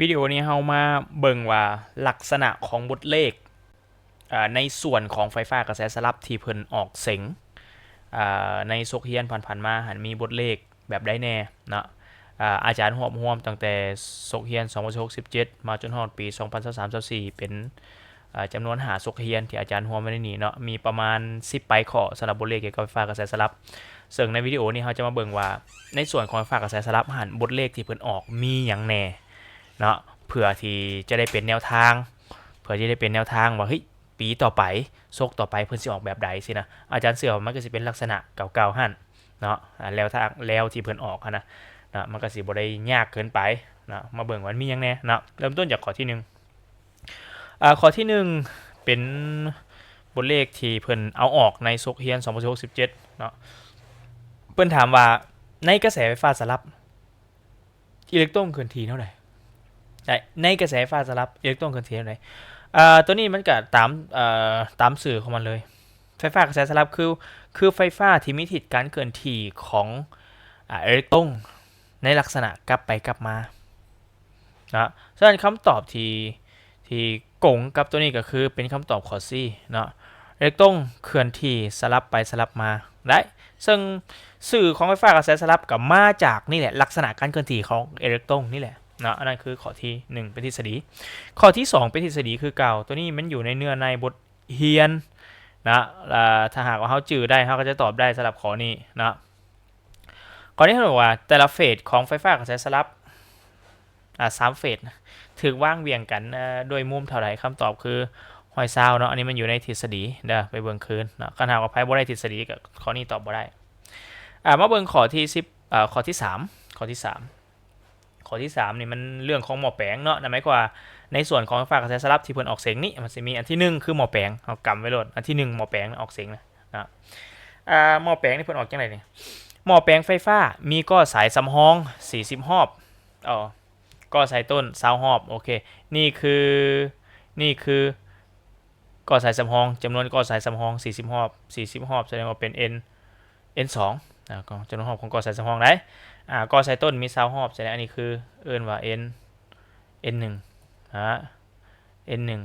ວິດີໂອນີ້ເຮົາມາເບິ່ງວ່າລັກສະນະຂອງບົດເລກ ເອີ ໃນສ່ວນຂອງໄຟຟ້າກະແສສະຫຼັບທີ່ເພິ່ນອອກເສັງ ເອີ ໃນສົກຮຽນຜ່ານໆມາຫັ້ນມີບົດເລກແບບໃດແດ່ເນາະ. ເອີ ອາຈານຮວບຮວມຕັ້ງແຕ່ສົກຮຽນສອງພັນສິບຫົກ ສິບເຈັດ ມາຈົນຮອດປີສອງພັນຊາວສາມ ຊາວສີ່ ເປັນ ເອີ ຈຳນວນຫ້າສົກຮຽນທີ່ອາຈານຮວມໄວ້ໃນນີ້ເນາະ ມີປະມານສິບປາຍຂໍ້ສຳລັບບົດເລກກ່ຽວກັບໄຟຟ້າກະແສສະຫຼັບ. ເຊິ່ງໃນວິດີໂອນີ້ເຮົາຈະມາເບິ່ງວ່າ ໃນສ່ວນຂອງໄຟຟ້າກະແສສະຫຼັບຫັ້ນ ບົດເລກທີ່ເພິ່ນອອກມີຫຍັງແດ່ເນາະ ເພື່ອທີ່ຈະໄດ້ເປັນແນວທາງ ເພື່ອທີ່ຈະໄດ້ເປັນແນວທາງວ່າ ເຮີ້ຍ ປີຕໍ່ໄປ ສົກຕໍ່ໄປເພິ່ນຊິອອກແບບໃດຊີ້ນະ. ອາຈານເຊື່ອວ່າມັນກໍຊິເປັນລັກສະນະເກົ່າໆຫັ້ນເນາະ ອາ ແລ້ວທາງ ແລ້ວທີ່ເພິ່ນອອກຫັ້ນນະເນາະ ມັນກໍຊິບໍ່ໄດ້ຍາກເກີນໄປເນາະ. ມາເບິ່ງວ່າມັນມີຫຍັງແດ່ເນາະ ເລີ່ມຕົ້ນຈາກຂໍ້ທີໜຶ່ງ. ອາ ຂໍ້ທີໜຶ່ງເປັນບົດເລກທີ່ເພິ່ນເອົາອອກໃນສົກຮຽນສອງພັນສິບຫົກ ສິບເຈັດເນາະ. ເພິ່ນຖາມວ່າ ໃນກະແສໄຟຟ້າສະຫຼັບ ອີເລັກຕຣອນເຄື່ອນທີ່ແນວໃດ? ໃນ ໃນກະແສໄຟຟ້າສະຫຼັບ ອີເລັກຕຣອນເຄື່ອນທີ່ແນວໃດ? ອາ ຕົວນີ້ມັນກະຕາມ ເອີ ຕາມຊື່ຂອງມັນເລີຍ. ໄຟຟ້າກະແສສະຫຼັບຄື ຄືໄຟຟ້າທີ່ມີທິດການເຄື່ອນທີ່ຂອງ ອາ ອີເລັກຕຣອນໃນລັກສະນະກັບໄປກັບມາ. ເນາະ ສະນັ້ນຄຳຕອບທີ່ ທີ່ກົງກັບຕົວນີ້ກໍຄືເປັນຄຳຕອບຂໍ້ C ເນາະ ອີເລັກຕຣອນເຄື່ອນທີ່ສະຫຼັບໄປສະຫຼັບມາໄດ້ ເຊິ່ງຊື່ຂອງໄຟຟ້າກະແສສະຫຼັບກໍມາຈາກນີ້ແຫຼະ ລັກສະນະການເຄື່ອນທີ່ຂອງອີເລັກຕຣອນນີ້ແຫຼະເນາະ. ອັນນັ້ນຄືຂໍ້ທີໜຶ່ງເປັນທິດສະດີ. ຂໍ້ທີສອງເປັນທິດສະດີຄືເກົ່າ ຕົວນີ້ມັນຢູ່ໃນເນື້ອໃນບົດຮຽນເນາະ ແລະ ຖ້າຫາກວ່າເຮົາຈື່ໄດ້ ເຮົາກໍຈະຕອບໄດ້ສຳລັບຂໍ້ນີ້ເນາະ. ຂໍ້ນີ້ເຮົາບອກວ່າ ແຕ່ລະເຟສຂອງໄຟຟ້າກະແສສະຫຼັບ ອາ ສາມເຟສ ຖືກວາງວຽງກັນ ເອີ ດ້ວຍມຸມເທົ່າໃດ? ຄຳຕອບຄືຮ້ອຍຊາວເນາະ. ອັນນີ້ມັນຢູ່ໃນທິດສະດີເດີ ໄປເບິ່ງຄືນເນາະ. ຄັນຫາກວ່າໃຜບໍ່ໄດ້ທິດສະດີ ກໍຂໍ້ນີ້ຕອບບໍ່ໄດ້. ອາ ມາເບິ່ງຂໍ້ທີສິບ ເອີ ຂໍ້ທີສາມ ຂໍ້ທີສາມ ຂໍ້ທີສາມນີ້ມັນເລື່ອງຂອງໝໍ້ແປງເນາະ. ນັ້ນໝາຍຄວາມວ່າ ໃນສ່ວນຂອງໄຟຟ້າກະແສສະຫຼັບທີ່ເພິ່ນອອກເສັງນີ້ ມັນຊິມີອັນທີໜຶ່ງຄືໝໍ້ແປງ ເຮົາກຳໄວ້ໂລດ ອັນທີໜຶ່ງໝໍ້ແປງອອກເສັງນະ. ອາ ໝໍ້ແປງນີ້ເພິ່ນອອກຈັ່ງໃດນີ້? ໝໍ້ແປງໄຟຟ້າມີກໍສາຍສຳຮອງສີ່ສິບຮອບ ເອົາ ກໍສາຍຕົ້ນຊາວຮອບ ໂອເຄ. ນີ້ຄື ນີ້ຄືກໍສາຍສຳຮອງ ຈຳນວນກໍສາຍສຳຮອງສີ່ສິບຮອບ ສີ່ສິບຮອບສະແດງວ່າເປັນ N N ສອງ ອາ ກໍຈຳນວນຮອບຂອງກໍສາຍສຳຮອງໄດ໋. ອາ ກໍສາຍຕົ້ນມີຊາວຮອບ ສະແດງອັນນີ້ຄືເອີ້ນວ່າ N N ໜຶ່ງ ອາ N ໜຶ່ງ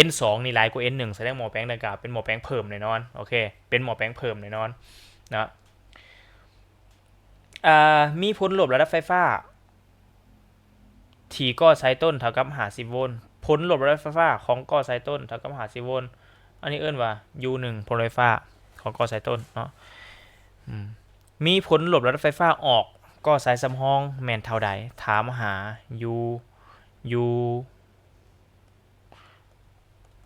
N ສອງນີ້ຫຼາຍກວ່າ N ໜຶ່ງ ສະແດງໝໍ້ແປງດັ່ງກ່າວເປັນໝໍ້ແປງເພີ່ມແນ່ນອນ ໂອເຄ ເປັນໝໍ້ແປງເພີ່ມແນ່ນອນເນາະ. ອາ ມີຜົນລົບລະດັບໄຟຟ້າທີ່ກໍສາຍຕົ້ນເທົ່າກັບຫ້າສິບໂວນ ຜົນລົບລະດັບໄຟຟ້າຂອງກໍສາຍຕົ້ນເທົ່າກັບຫ້າສິບໂວນ ອັນນີ້ເອີ້ນວ່າ U ໜຶ່ງ ຜົນລົບໄຟຟ້າຂອງກໍສາຍຕົ້ນເນາະ. ອືມ ມີຜົນລົບລະດັບໄຟຟ້າອອກກໍສາຍສຳຮອງແມ່ນເທົ່າໃດ? ຖາມຫາ U U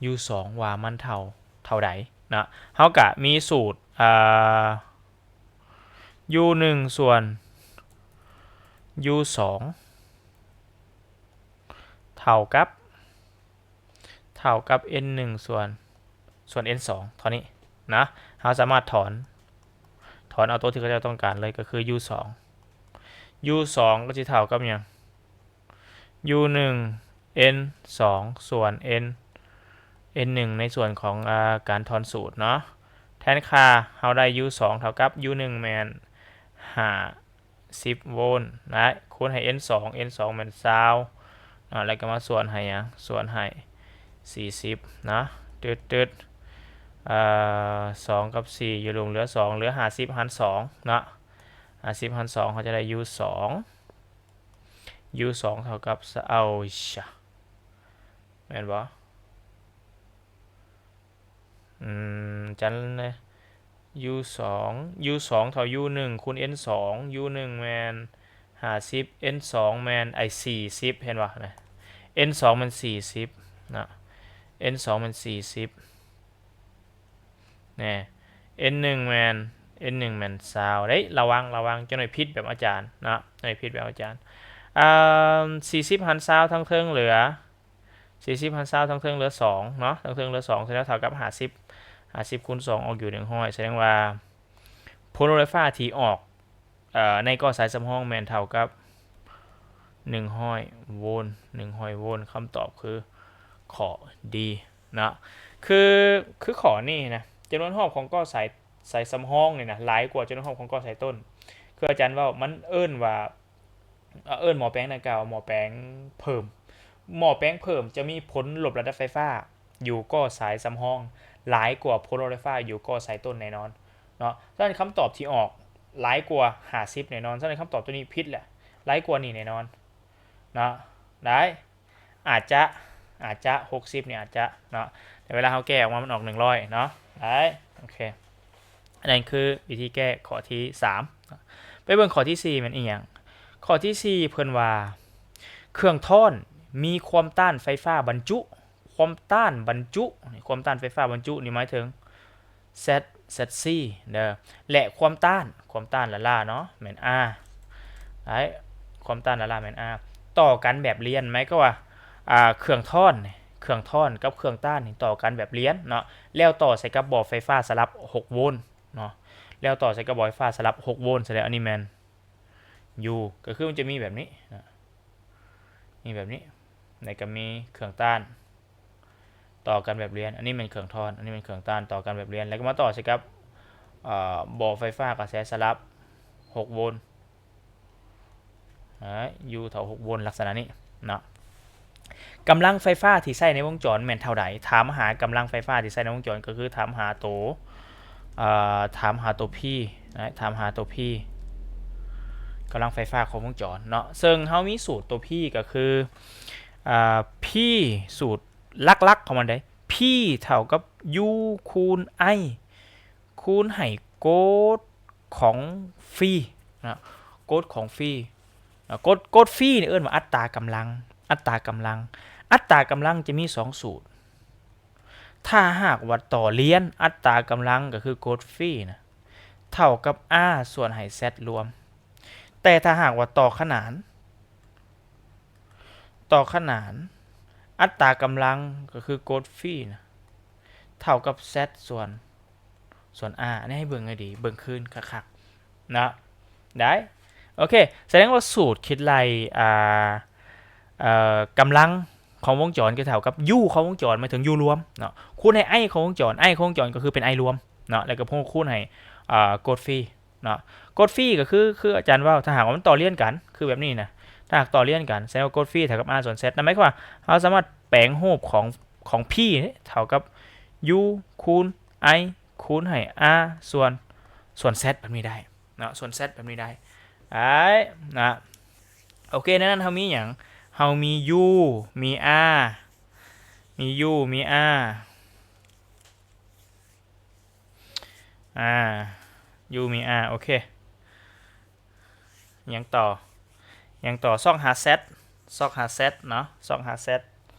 U ສອງ ວ່າມັນເທົ່າ ເທົ່າໃດເນາະ. ເຮົາກະມີສູດ ອາ U ໜຶ່ງ ສ່ວນ U ສອງ ເທົ່າກັບ ເທົ່າກັບ N ໜຶ່ງ ສ່ວນ ສ່ວນ N ສອງ ເທົ່ານີ້ນະ. ເຮົາສາມາດຖອນ ຖອນເອົາຕົວທີ່ເຂົາເຈົ້າຕ້ອງການເລີຍ ກໍຄື U ສອງ U ສອງ ກໍຊິເທົ່າກັບຫຍັງ? U ໜຶ່ງ N ສອງ ສ່ວນ N N ໜຶ່ງ ໃນສ່ວນຂອງ ອາ ການຖອນສູດເນາະ. ແທນຄ່າເຮົາໄດ້ U ສອງ ເທົ່າກັບ U ໜຶ່ງ ແມ່ນຫ້າສິບໂວນ ແລະ ຄູນໃຫ້ N ສອງ N ສອງ ແມ່ນຊາວເນາະ ແລ້ວກໍມາສ່ວນໃຫ້ຫຍັງ? ສ່ວນໃຫ້ສີ່ສິບເນາະ ຕຶດໆ ເອີ ສອງກັບສີ່ຢູ່ລົງເຫຼືອສອງ ເຫຼືອຫ້າສິບຫານສອງເນາະ. ຫ້າສິບຫານສອງ ເຮົາຈະໄດ້ U ສອງ U ສອງ ເທົ່າກັບ ຊາວ ເອົາ ຊະ ແມ່ນບໍ່? ອືມ ຈັນ U ສອງ U ສອງ ເທົ່າ U ໜຶ່ງ ຄູນ N ສອງ U ໜຶ່ງ ແມ່ນຫ້າສິບ N ສອງ ແມ່ນ ໄອ້ ສີ່ສິບ ເຫັນບໍ່ນະ? N ສອງ ແມ່ນສີ່ສິບນະ N ສອງ ແມ່ນສີ່ສິບ ແນ່ N ໜຶ່ງ ແມ່ນ N ໜຶ່ງ ແມ່ນຊາວເດ້. ລະວັງ ລະວັງ ຈັກໜ້ອຍຜິດແບບອາຈານເນາະ ໜ້ອຍຜິດແບບອາຈານ. ອາ ສີ່ສິບຫານຊາວ ທາງເທິງເຫຼືອ ສີ່ສິບຫານຊາວ ທາງເທິງເຫຼືອສອງເນາະ ທາງເທິງເຫຼືອສອງ ສະແດງວ່າເທົ່າກັບຫ້າສິບ ຫ້າສິບຄູນສອງອອກຢູ່ໜຶ່ງຮ້ອຍ ສະແດງວ່າຜົນລົບໄຟຟ້າທີ່ອອກ ເອີ ໃນກໍສາຍສຳຮອງແມ່ນເທົ່າກັບໜຶ່ງຮ້ອຍໂວນ ໜຶ່ງຮ້ອຍໂວນ. ຄຳຕອບຄືຂໍ້ D ເນາະ. ຄື ຄືຂໍ້ນີ້ນະ ຈຳນວນຮອບຂອງກໍສາຍ ສາຍສຳຮອງນີ້ນະ ຫຼາຍກວ່າຈຳນວນຮອບຂອງກໍສາຍຕົ້ນ. ຄືອາຈານເວົ້າ ມັນເອີ້ນວ່າ ເອີ້ນໝໍ້ແປງດັ່ງກ່າວວ່າໝໍ້ແປງເພີ່ມ. ໝໍ້ແປງເພີ່ມຈະມີຜົນລົບລະດັບໄຟຟ້າຢູ່ກໍ້ສາຍສຳຮອງຫຼາຍກວ່າຜົນລົບໄຟຟ້າຢູ່ກໍ້ສາຍຕົ້ນແນ່ນອນເນາະ. ສະນັ້ນຄຳຕອບທີ່ອອກຫຼາຍກວ່າຫ້າສິບແນ່ນອນ. ສະນັ້ນຄຳຕອບຕົວນີ້ຜິດແຫຼະ ຫຼາຍກວ່ານີ້ແນ່ນອນເນາະ. ໄດ້ ອາດຈະ ອາດຈະຫົກສິບນີ້ອາດຈະເນາະ ແຕ່ເວລາເຮົາແກ້ອອກມາມັນອອກໜຶ່ງຮ້ອຍເນາະ. ໄດ້ ໂອເຄ ອັນນັ້ນຄືວິທີແກ້ຂໍ້ທີສາມ. ໄປເບິ່ງຂໍ້ທີສີ່ແມ່ນອີ່ຫຍັງ? ຂໍ້ທີສີ່ເພິ່ນວ່າ ເຄື່ອງທ້ອນມີຄວາມຕ້ານໄຟຟ້າບັນຈຸ. ຄວາມຕ້ານບັນຈຸ ຄວາມຕ້ານໄຟຟ້າບັນຈຸນີ້ໝາຍເຖິງ Z ZC ເດີ ແລະ ຄວາມຕ້ານ ຄວາມຕ້ານລ້າໆເນາະ ແມ່ນ R ໄດ້ ຄວາມຕ້ານລ້າໆແມ່ນ R ຕໍ່ກັນແບບລຽນ ໝາຍຄວາມວ່າ ອ່າ ເຄື່ອງທ້ອນ ເຄື່ອງທ້ອນກັບເຄື່ອງຕ້ານນີ້ຕໍ່ກັນແບບລຽນເນາະ ແລ້ວຕໍ່ໃສ່ກັບບໍ່ໄຟຟ້າສະຫຼັບຫົກໂວນເນາະ ແລ້ວຕໍ່ໃສ່ກັບບໍ່ໄຟຟ້າສະຫຼັບຫົກໂວນ ສະແດງອັນນີ້ແມ່ນ U ກໍຄືມັນຈະມີແບບນີ້ນະ ມີແບບນີ້ ແລ້ວກໍມີເຄື່ອງຕ້ານຕໍ່ກັນແບບລຽນ. ອັນນີ້ແມ່ນເຄື່ອງທ້ອນ ອັນນີ້ແມ່ນເຄື່ອງຕ້ານຕໍ່ກັນແບບລຽນ ແລ້ວກໍມາຕໍ່ໃສ່ກັບ ເອີ ບໍ່ໄຟຟ້າກະແສສະຫຼັບຫົກໂວນ ອາ U ເທົ່າຫົກໂວນ ລັກສະນະນີ້ເນາະ. ກຳລັງໄຟຟ້າທີ່ໃຊ້ໃນວົງຈອນແມ່ນເທົ່າໃດ? ຖາມຫາກຳລັງໄຟຟ້າທີ່ໃຊ້ໃນວົງຈອນ ກໍຄືຖາມຫາໂຕ ເອີ ຖາມຫາໂຕ P ນະ ຖາມຫາໂຕ P ກຳລັງໄຟຟ້າຂອງວົງຈອນເນາະ. ເຊິ່ງເຮົາມີສູດໂຕ P ກໍຄື ອາ P ສູດຫຼັກໆຂອງມັນເດ້ P ເທົ່າກັບ U ຄູນ I ຄູນໃຫ້ກົດຂອງຟຣີນະ ກົດຂອງຟຣີນະ ກົດ ກົດຟຣີນີ້ເອີ້ນວ່າອັດຕາກຳລັງ ອັດຕາກຳລັງ ອັດຕາກຳລັງຈະມີສອງສູດ. ຖ້າຫາກວ່າຕໍ່ລຽນ ອັດຕາກຳລັງກໍຄືກົດຟຣີນະ ເທົ່າກັບ R ສ່ວນໃຫ້ Z ລວມ. ແຕ່ຖ້າຫາກວ່າຕໍ່ຂະໜານ ຕໍ່ຂະໜານ ອັດຕາກຳລັງກໍຄືກົດຟຣີນະ ເທົ່າກັບ Z ສ່ວນ ສ່ວນ R ອັນນີ້ໃຫ້ເບິ່ງໃຫ້ດີ ເບິ່ງຄືນຄັກໆນະ ໄດ້ ໂອເຄ ສະແດງວ່າສູດຄິດໄລ່ ອ່າ ເອີ ກຳລັງຂອງວົງຈອນກໍເທົ່າກັບ U ຂອງວົງຈອນ ໝາຍເຖິງ U ລວມເນາະ ຄູນໃຫ້ I ຂອງວົງຈອນ I ຂອງວົງຈອນກໍຄືເປັນ I ລວມເນາະ ແລ້ວກໍມາຄູນໃຫ້ ເອີ ກົດຟຣີນະ ກົດຟຣີກໍຄື ຄືອາຈານເວົ້າ ຖ້າຫາກວ່າມັນຕໍ່ລຽນກັນ ຄືແບບນີ້ນະ ຖ້າຫາກຕໍ່ລຽນກັນ ສະແດງວ່າກົດຟຣີເທົ່າກັບ R ສ່ວນ Z ນັ້ນໝາຍຄວາມວ່າເຮົາສາມາດແປງຮູບຂອງ ຂອງ P ເທົ່າກັບ U ຄູນ I ຄູນໃຫ້ R ສ່ວນ ສ່ວນ Z ແບບນີ້ໄດ້ເນາະ ສ່ວນ Z ແບບນີ້ໄດ້ ໄດ້ນະ. ໂອເຄ ໃນນັ້ນເຮົາມີຫຍັງ? ເຮົາມີ U ມີ R ມີ U ມີ R ອ່າ U ມີ R ໂອເຄ ຫຍັງຕໍ່ ຫຍັງຕໍ່? ຊອກຫາ Z ຊອກຫາ Z ເນາະ ຊອກຫາ Z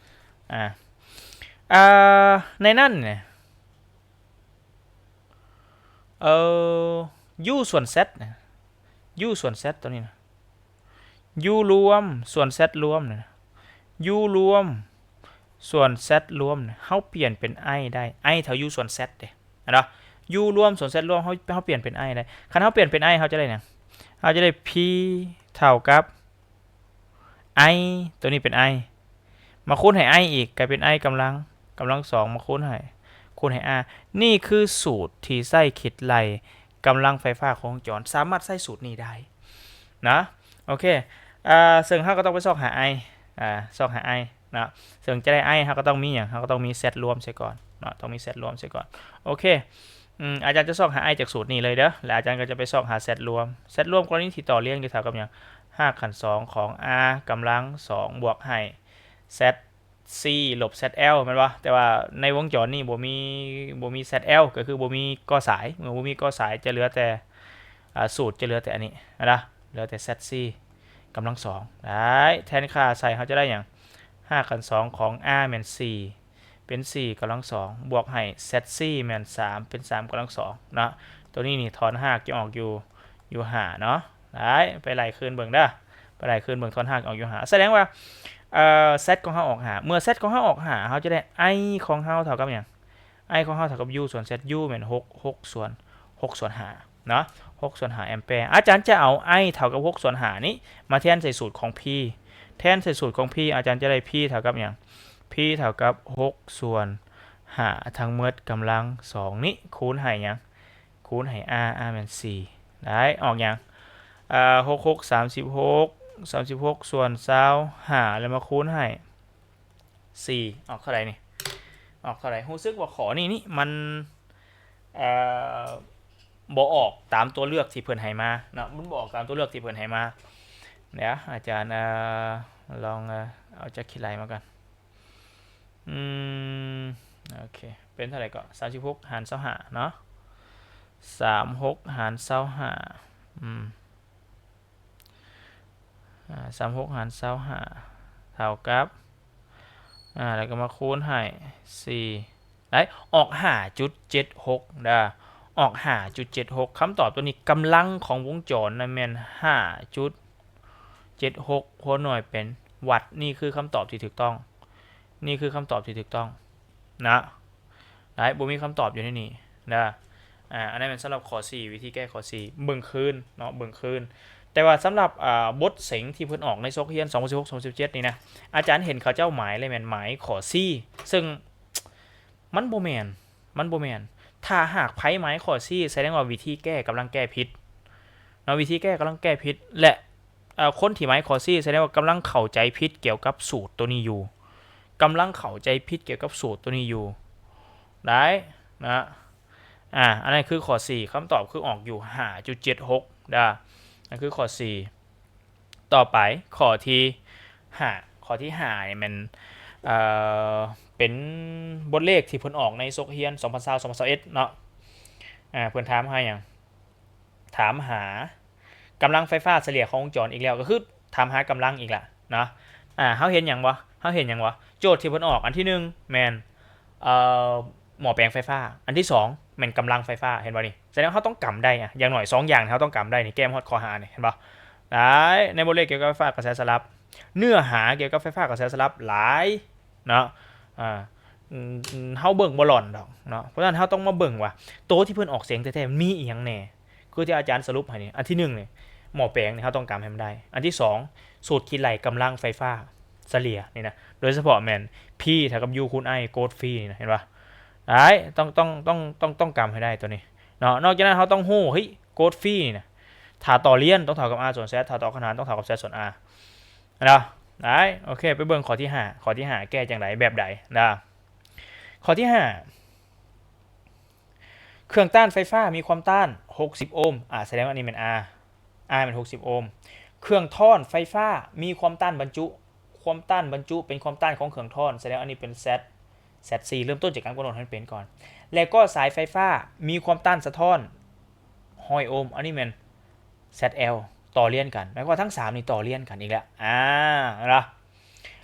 ອ່າ ອ່າ ໃນນັ້ນເນຍ ເອີ U ສ່ວນ Z ນະ U ສ່ວນ Z ຕົວນີ້ນະ U ລວມສ່ວນ Z ລວມນີ້ນະ U ລວມສ່ວນ Z ລວມນີ້ ເຮົາປ່ຽນເປັນ I ໄດ້ I ເທົ່າ U ສ່ວນ Z ເດ້ ເຫັນບໍ່? U ລວມສ່ວນ Z ລວມ ເຮົາ ເຮົາປ່ຽນເປັນ I ໄດ້ ຄັນເຮົາປ່ຽນເປັນ I ເຮົາຈະໄດ້ຫຍັງ? ເຮົາຈະໄດ້ P ເທົ່າກັບ I ຕົວນີ້ເປັນ I ມາຄູນໃຫ້ I ອີກ ກາຍເປັນ I ກຳລັງ ກຳລັງສອງ ມາຄູນໃຫ້ ຄູນໃຫ້ R ນີ້ຄືສູດທີ່ໃຊ້ຄິດໄລ່ກຳລັງໄຟຟ້າຂອງວົງຈອນ ສາມາດໃຊ້ສູດນີ້ໄດ້ນະ ໂອເຄ ເຊິ່ງເຮົາກໍຕ້ອງໄປຊອກຫາ I ອາ ຊອກຫາ I ເນາະ ເຊິ່ງຈະໄດ້ I ເຮົາກໍຕ້ອງມີຫຍັງ? ເຮົາກໍຕ້ອງມີ Z ລວມໃສ່ກ່ອນເນາະ ຕ້ອງມີ Z ລວມໃສ່ກ່ອນ ໂອເຄ ອາຈານຈະຊອກຫາ I ຈາກສູດນີ້ເລີຍເດີ້ ແລະອາຈານກໍຈະໄປຊອກຫາ Z ລວມ Z ລວມກໍລະນີທີ່ຕໍ່ລຽນກໍເທົ່າກັບຫຍັງ? ຮາກຂັ້ນສອງຂອງ R ກຳລັງສອງບວກໃຫ້ Z C ລົບ Z L ແມ່ນບໍ່? ແຕ່ວ່າໃນວົງຈອນນີ້ບໍ່ມີ ບໍ່ມີ Z L ກໍຄືບໍ່ມີກໍ້ສາຍ ເມື່ອບໍ່ມີກໍ້ສາຍຈະເຫຼືອແຕ່ ອາ ສູດຈະເຫຼືອແຕ່ອັນນີ້ນະ ເຫຼືອແຕ່ Z C ກຳລັງສອງ ໄດ້ ແທນຄ່າໃສ່ເຮົາຈະໄດ້ຫຍັງ? ຮາກຂັ້ນສອງຂອງ R ແມ່ນສີ່ ເປັນສີ່ກຳລັງສອງ ບວກໃຫ້ Z C ແມ່ນສາມ ເປັນສາມກຳລັງສອງເນາະ ຕົວນີ້ນີ້ຖອນຮາກຈະອອກຢູ່ ຢູ່ຫ້າເນາະ ໄດ້ ໄປໄລ່ຄືນເບິ່ງເດີ້ ໄປໄລ່ຄືນເບິ່ງ ຖອນຮາກອອກຢູ່ຫ້າ ສະແດງວ່າ ເອີ Z ຂອງເຮົາອອກຫ້າ ເມື່ອ Z ຂອງເຮົາອອກຫ້າ ເຮົາຈະໄດ້ I ຂອງເຮົາເທົ່າກັບຫຍັງ? I ຂອງເຮົາເທົ່າກັບ U ສ່ວນ Z U ແມ່ນຫົກ ຫົກສ່ວນ ຫົກສ່ວນຫ້າເນາະ ຫົກສ່ວນຫ້າແອມແປ ອາຈານຈະເອົາ I ເທົ່າກັບຫົກສ່ວນຫ້ານີ້ມາແທນໃສ່ສູດຂອງ P ແທນໃສ່ສູດຂອງ P ອາຈານຈະໄດ້ P ເທົ່າກັບຫຍັງ? P ເທົ່າກັບຫົກສ່ວນຫ້າທັງໝົດກຳລັງສອງນີ້ ຄູນໃຫ້ຫຍັງ? ຄູນໃຫ້ R R ແມ່ນສີ່ ໄດ້ ອອກຫຍັງ? ເອີ ຫົກຫົກສາມສິບຫົກ ສາມສິບຫົກສ່ວນຊາວຫ້າ ແລ້ວມາຄູນໃຫ້ສີ່ ອອກເທົ່າໃດນີ້? ອອກເທົ່າໃດ? ຮູ້ສຶກວ່າຂໍ້ນີ້ນີ້ມັນ ເອີ ບໍ່ອອກຕາມຕົວເລືອກທີ່ເພິ່ນໃຫ້ມາເນາະ, ມັນບໍ່ອອກຕາມຕົວເລືອກທີ່ເພິ່ນໃຫ້ມາ. ດຽວອາຈານ ເອີ ລອງ ເອີ ເອົາຈັກຂີ້ໄລ່ມາກ່ອນ. ອືມ ໂອເຄ ເປັນເທົ່າໃດເກາະ? ສາມສິບຫົກຫານຊາວຫ້າເນາະ, ສາມສິບຫົກຫານຊາວຫ້າ ອືມ ອາ ສາມສິບຫົກຫານຊາວຫ້າ ເທົ່າກັບ ອາ ແລ້ວກໍມາຄູນໃຫ້ສີ່ ໄດ້ ອອກຫ້າຈຸດເຈັດຫົກເດີ ອອກຫ້າຈຸດເຈັດຫົກ. ຄຳຕອບຕົວນີ້ ກຳລັງຂອງວົງຈອນນັ້ນແມ່ນຫ້າຈຸດເຈັດຫົກ ຫົວໜ່ວຍເປັນວັດ. ນີ້ຄືຄຳຕອບທີ່ຖືກຕ້ອງ, ນີ້ຄືຄຳຕອບທີ່ຖືກຕ້ອງນະ. ໄດ້ ບໍ່ມີຄຳຕອບຢູ່ໃນນີ້ເດີ. ອາ ອັນນັ້ນແມ່ນສຳລັບຂໍ້ສີ່ ວິທີແກ້ຂໍ້ສີ່ ເບິ່ງຄືນເນາະ ເບິ່ງຄືນ. ແຕ່ວ່າສຳລັບ ອາ ບົດເສັງທີ່ເພິ່ນອອກໃນສົກຮຽນສອງພັນສິບຫົກ ສອງພັນສິບເຈັດນີ້ນະ ອາຈານເຫັນເຂົາເຈົ້າໝາຍເລີຍແມ່ນໝາຍຂໍ້ສີ່ ເຊິ່ງມັນບໍ່ແມ່ນ ມັນບໍ່ແມ່ນ. ຖ້າຫາກໃຜໝາຍຂໍ້ສີ່ ສະແດງວ່າວິທີແກ້ກຳລັງແກ້ຜິດເນາະ, ວິທີແກ້ກຳລັງແກ້ຜິດ ແລະ ເອີ ຄົນທີ່ໝາຍຂໍ້ສີ່ ສະແດງວ່າກຳລັງເຂົ້າໃຈຜິດກ່ຽວກັບສູດຕົວນີ້ຢູ່, ກຳລັງເຂົ້າໃຈຜິດກ່ຽວກັບສູດຕົວນີ້ຢູ່ ໄດ້ນະ. ອາ ອັນນັ້ນຄືຂໍ້ສີ່ ຄຳຕອບຄືອອກຢູ່ຫ້າຈຸດເຈັດຫົກເດີ. ນັ້ນຄືຂໍ້ສີ່. ຕໍ່ໄປຂໍ້ທີຫ້າ ຂໍ້ທີຫ້ານີ້ແມ່ນ ເອີ ເປັນບົດເລກທີ່ເພິ່ນອອກໃນສົກຮຽນສອງພັນຊາວ ສອງພັນຊາວເອັດເນາະ. ອາ ເພິ່ນຖາມຫາຫຍັງ? ຖາມຫາກຳລັງໄຟຟ້າສະເລ່ຍຂອງວົງຈອນອີກແລ້ວ ກໍຄືຖາມຫາກຳລັງອີກລະເນາະ. ອາ ເຮົາເຫັນຫຍັງບໍ່? ເຮົາເຫັນຫຍັງບໍ່? ໂຈດທີ່ເພິ່ນອອກ ອັນທີໜຶ່ງແມ່ນ ເອີ ໝໍ້ແປງໄຟຟ້າ, ອັນທີສອງແມ່ນກຳລັງໄຟຟ້າ ເຫັນບໍ່ນີ້? ສະແດງວ່າເຮົາຕ້ອງກຳໄດ້ ອາ ຢ່າງໜ້ອຍສອງຢ່າງເຮົາຕ້ອງກຳໄດ້ນີ້ ແກ້ມາຮອດຂໍ້ຫ້ານີ້ ເຫັນບໍ່? ໄດ້ ໃນບົດເລກກ່ຽວກັບໄຟຟ້າກະແສສະຫຼັບ ເນື້ອຫາກ່ຽວກັບໄຟຟ້າກະແສສະຫຼັບຫຼາຍເນາະ. ອາ ເຮົາເບິ່ງບໍ່ຫຼອນດອກເນາະ, ເພາະສະນັ້ນເຮົາຕ້ອງມາເບິ່ງວ່າໂຕທີ່ເພິ່ນອອກເສັງແທ້ໆມັນມີອີ່ຫຍັງແດ່. ຄືທີ່ອາຈານສະຫຼຸບໃຫ້ນີ້ ອັນທີໜຶ່ງນີ້ ໝໍ້ແປງນີ້ເຮົາຕ້ອງກຳໃຫ້ມັນໄດ້. ອັນທີສອງ ສູດຄິດໄລ່ກຳລັງໄຟຟ້າສະເລ່ຍນີ້ນະ ໂດຍສະເພາະແມ່ນ P ເທົ່າກັບ U ຄູນ I ໂກດຟີນີ້ນະ ເຫັນບໍ່? ໄດ້ ຕ້ອງ ຕ້ອງ ຕ້ອງ ຕ້ອງ ຕ້ອງກຳໃຫ້ໄດ້ຕົວນີ້ເນາະ. ນອກຈາກນັ້ນເຮົາຕ້ອງຮູ້ ເຮີ້ຍ ໂກດຟີນີ້ນະ ຖ້າຕໍ່ລຽນຕ້ອງເທົ່າກັບ R ສ່ວນ Z, ຖ້າຕໍ່ຂະໜານຕ້ອງເທົ່າກັບ Z ສ່ວນ R ເນາະ. ໄດ້ ໂອເຄ ໄປເບິ່ງຂໍ້ທີຫ້າ. ຂໍ້ທີຫ້າແກ້ຈັ່ງໃດ ແບບໃດນະ? ຂໍ້ທີຫ້າ ເຄື່ອງຕ້ານໄຟຟ້າມີຄວາມຕ້ານຫົກສິບໂອມ ອາ ສະແດງວ່າອັນນີ້ແມ່ນ R, R ແມ່ນຫົກສິບໂອມ. ເຄື່ອງທ້ອນໄຟຟ້າມີຄວາມຕ້ານບັນຈຸ, ຄວາມຕ້ານບັນຈຸເປັນຄວາມຕ້ານຂອງເຄື່ອງທ້ອນ ສະແດງວ່າອັນນີ້ເປັນ Z, Z C. ເລີ່ມຕົ້ນຈາກການກຳນົດໃຫ້ມັນເປັນກ່ອນ. ແລະກໍສາຍໄຟຟ້າມີຄວາມຕ້ານສະທ້ອນຮ້ອຍໂອມ, ອັນນີ້ແມ່ນ Z L. ຕໍ່ລຽນກັນ ໝາຍຄວາມວ່າທັງສາມນີ້ຕໍ່ລຽນກັນອີກແລ້ວ ອາ ເຫັນບໍ່?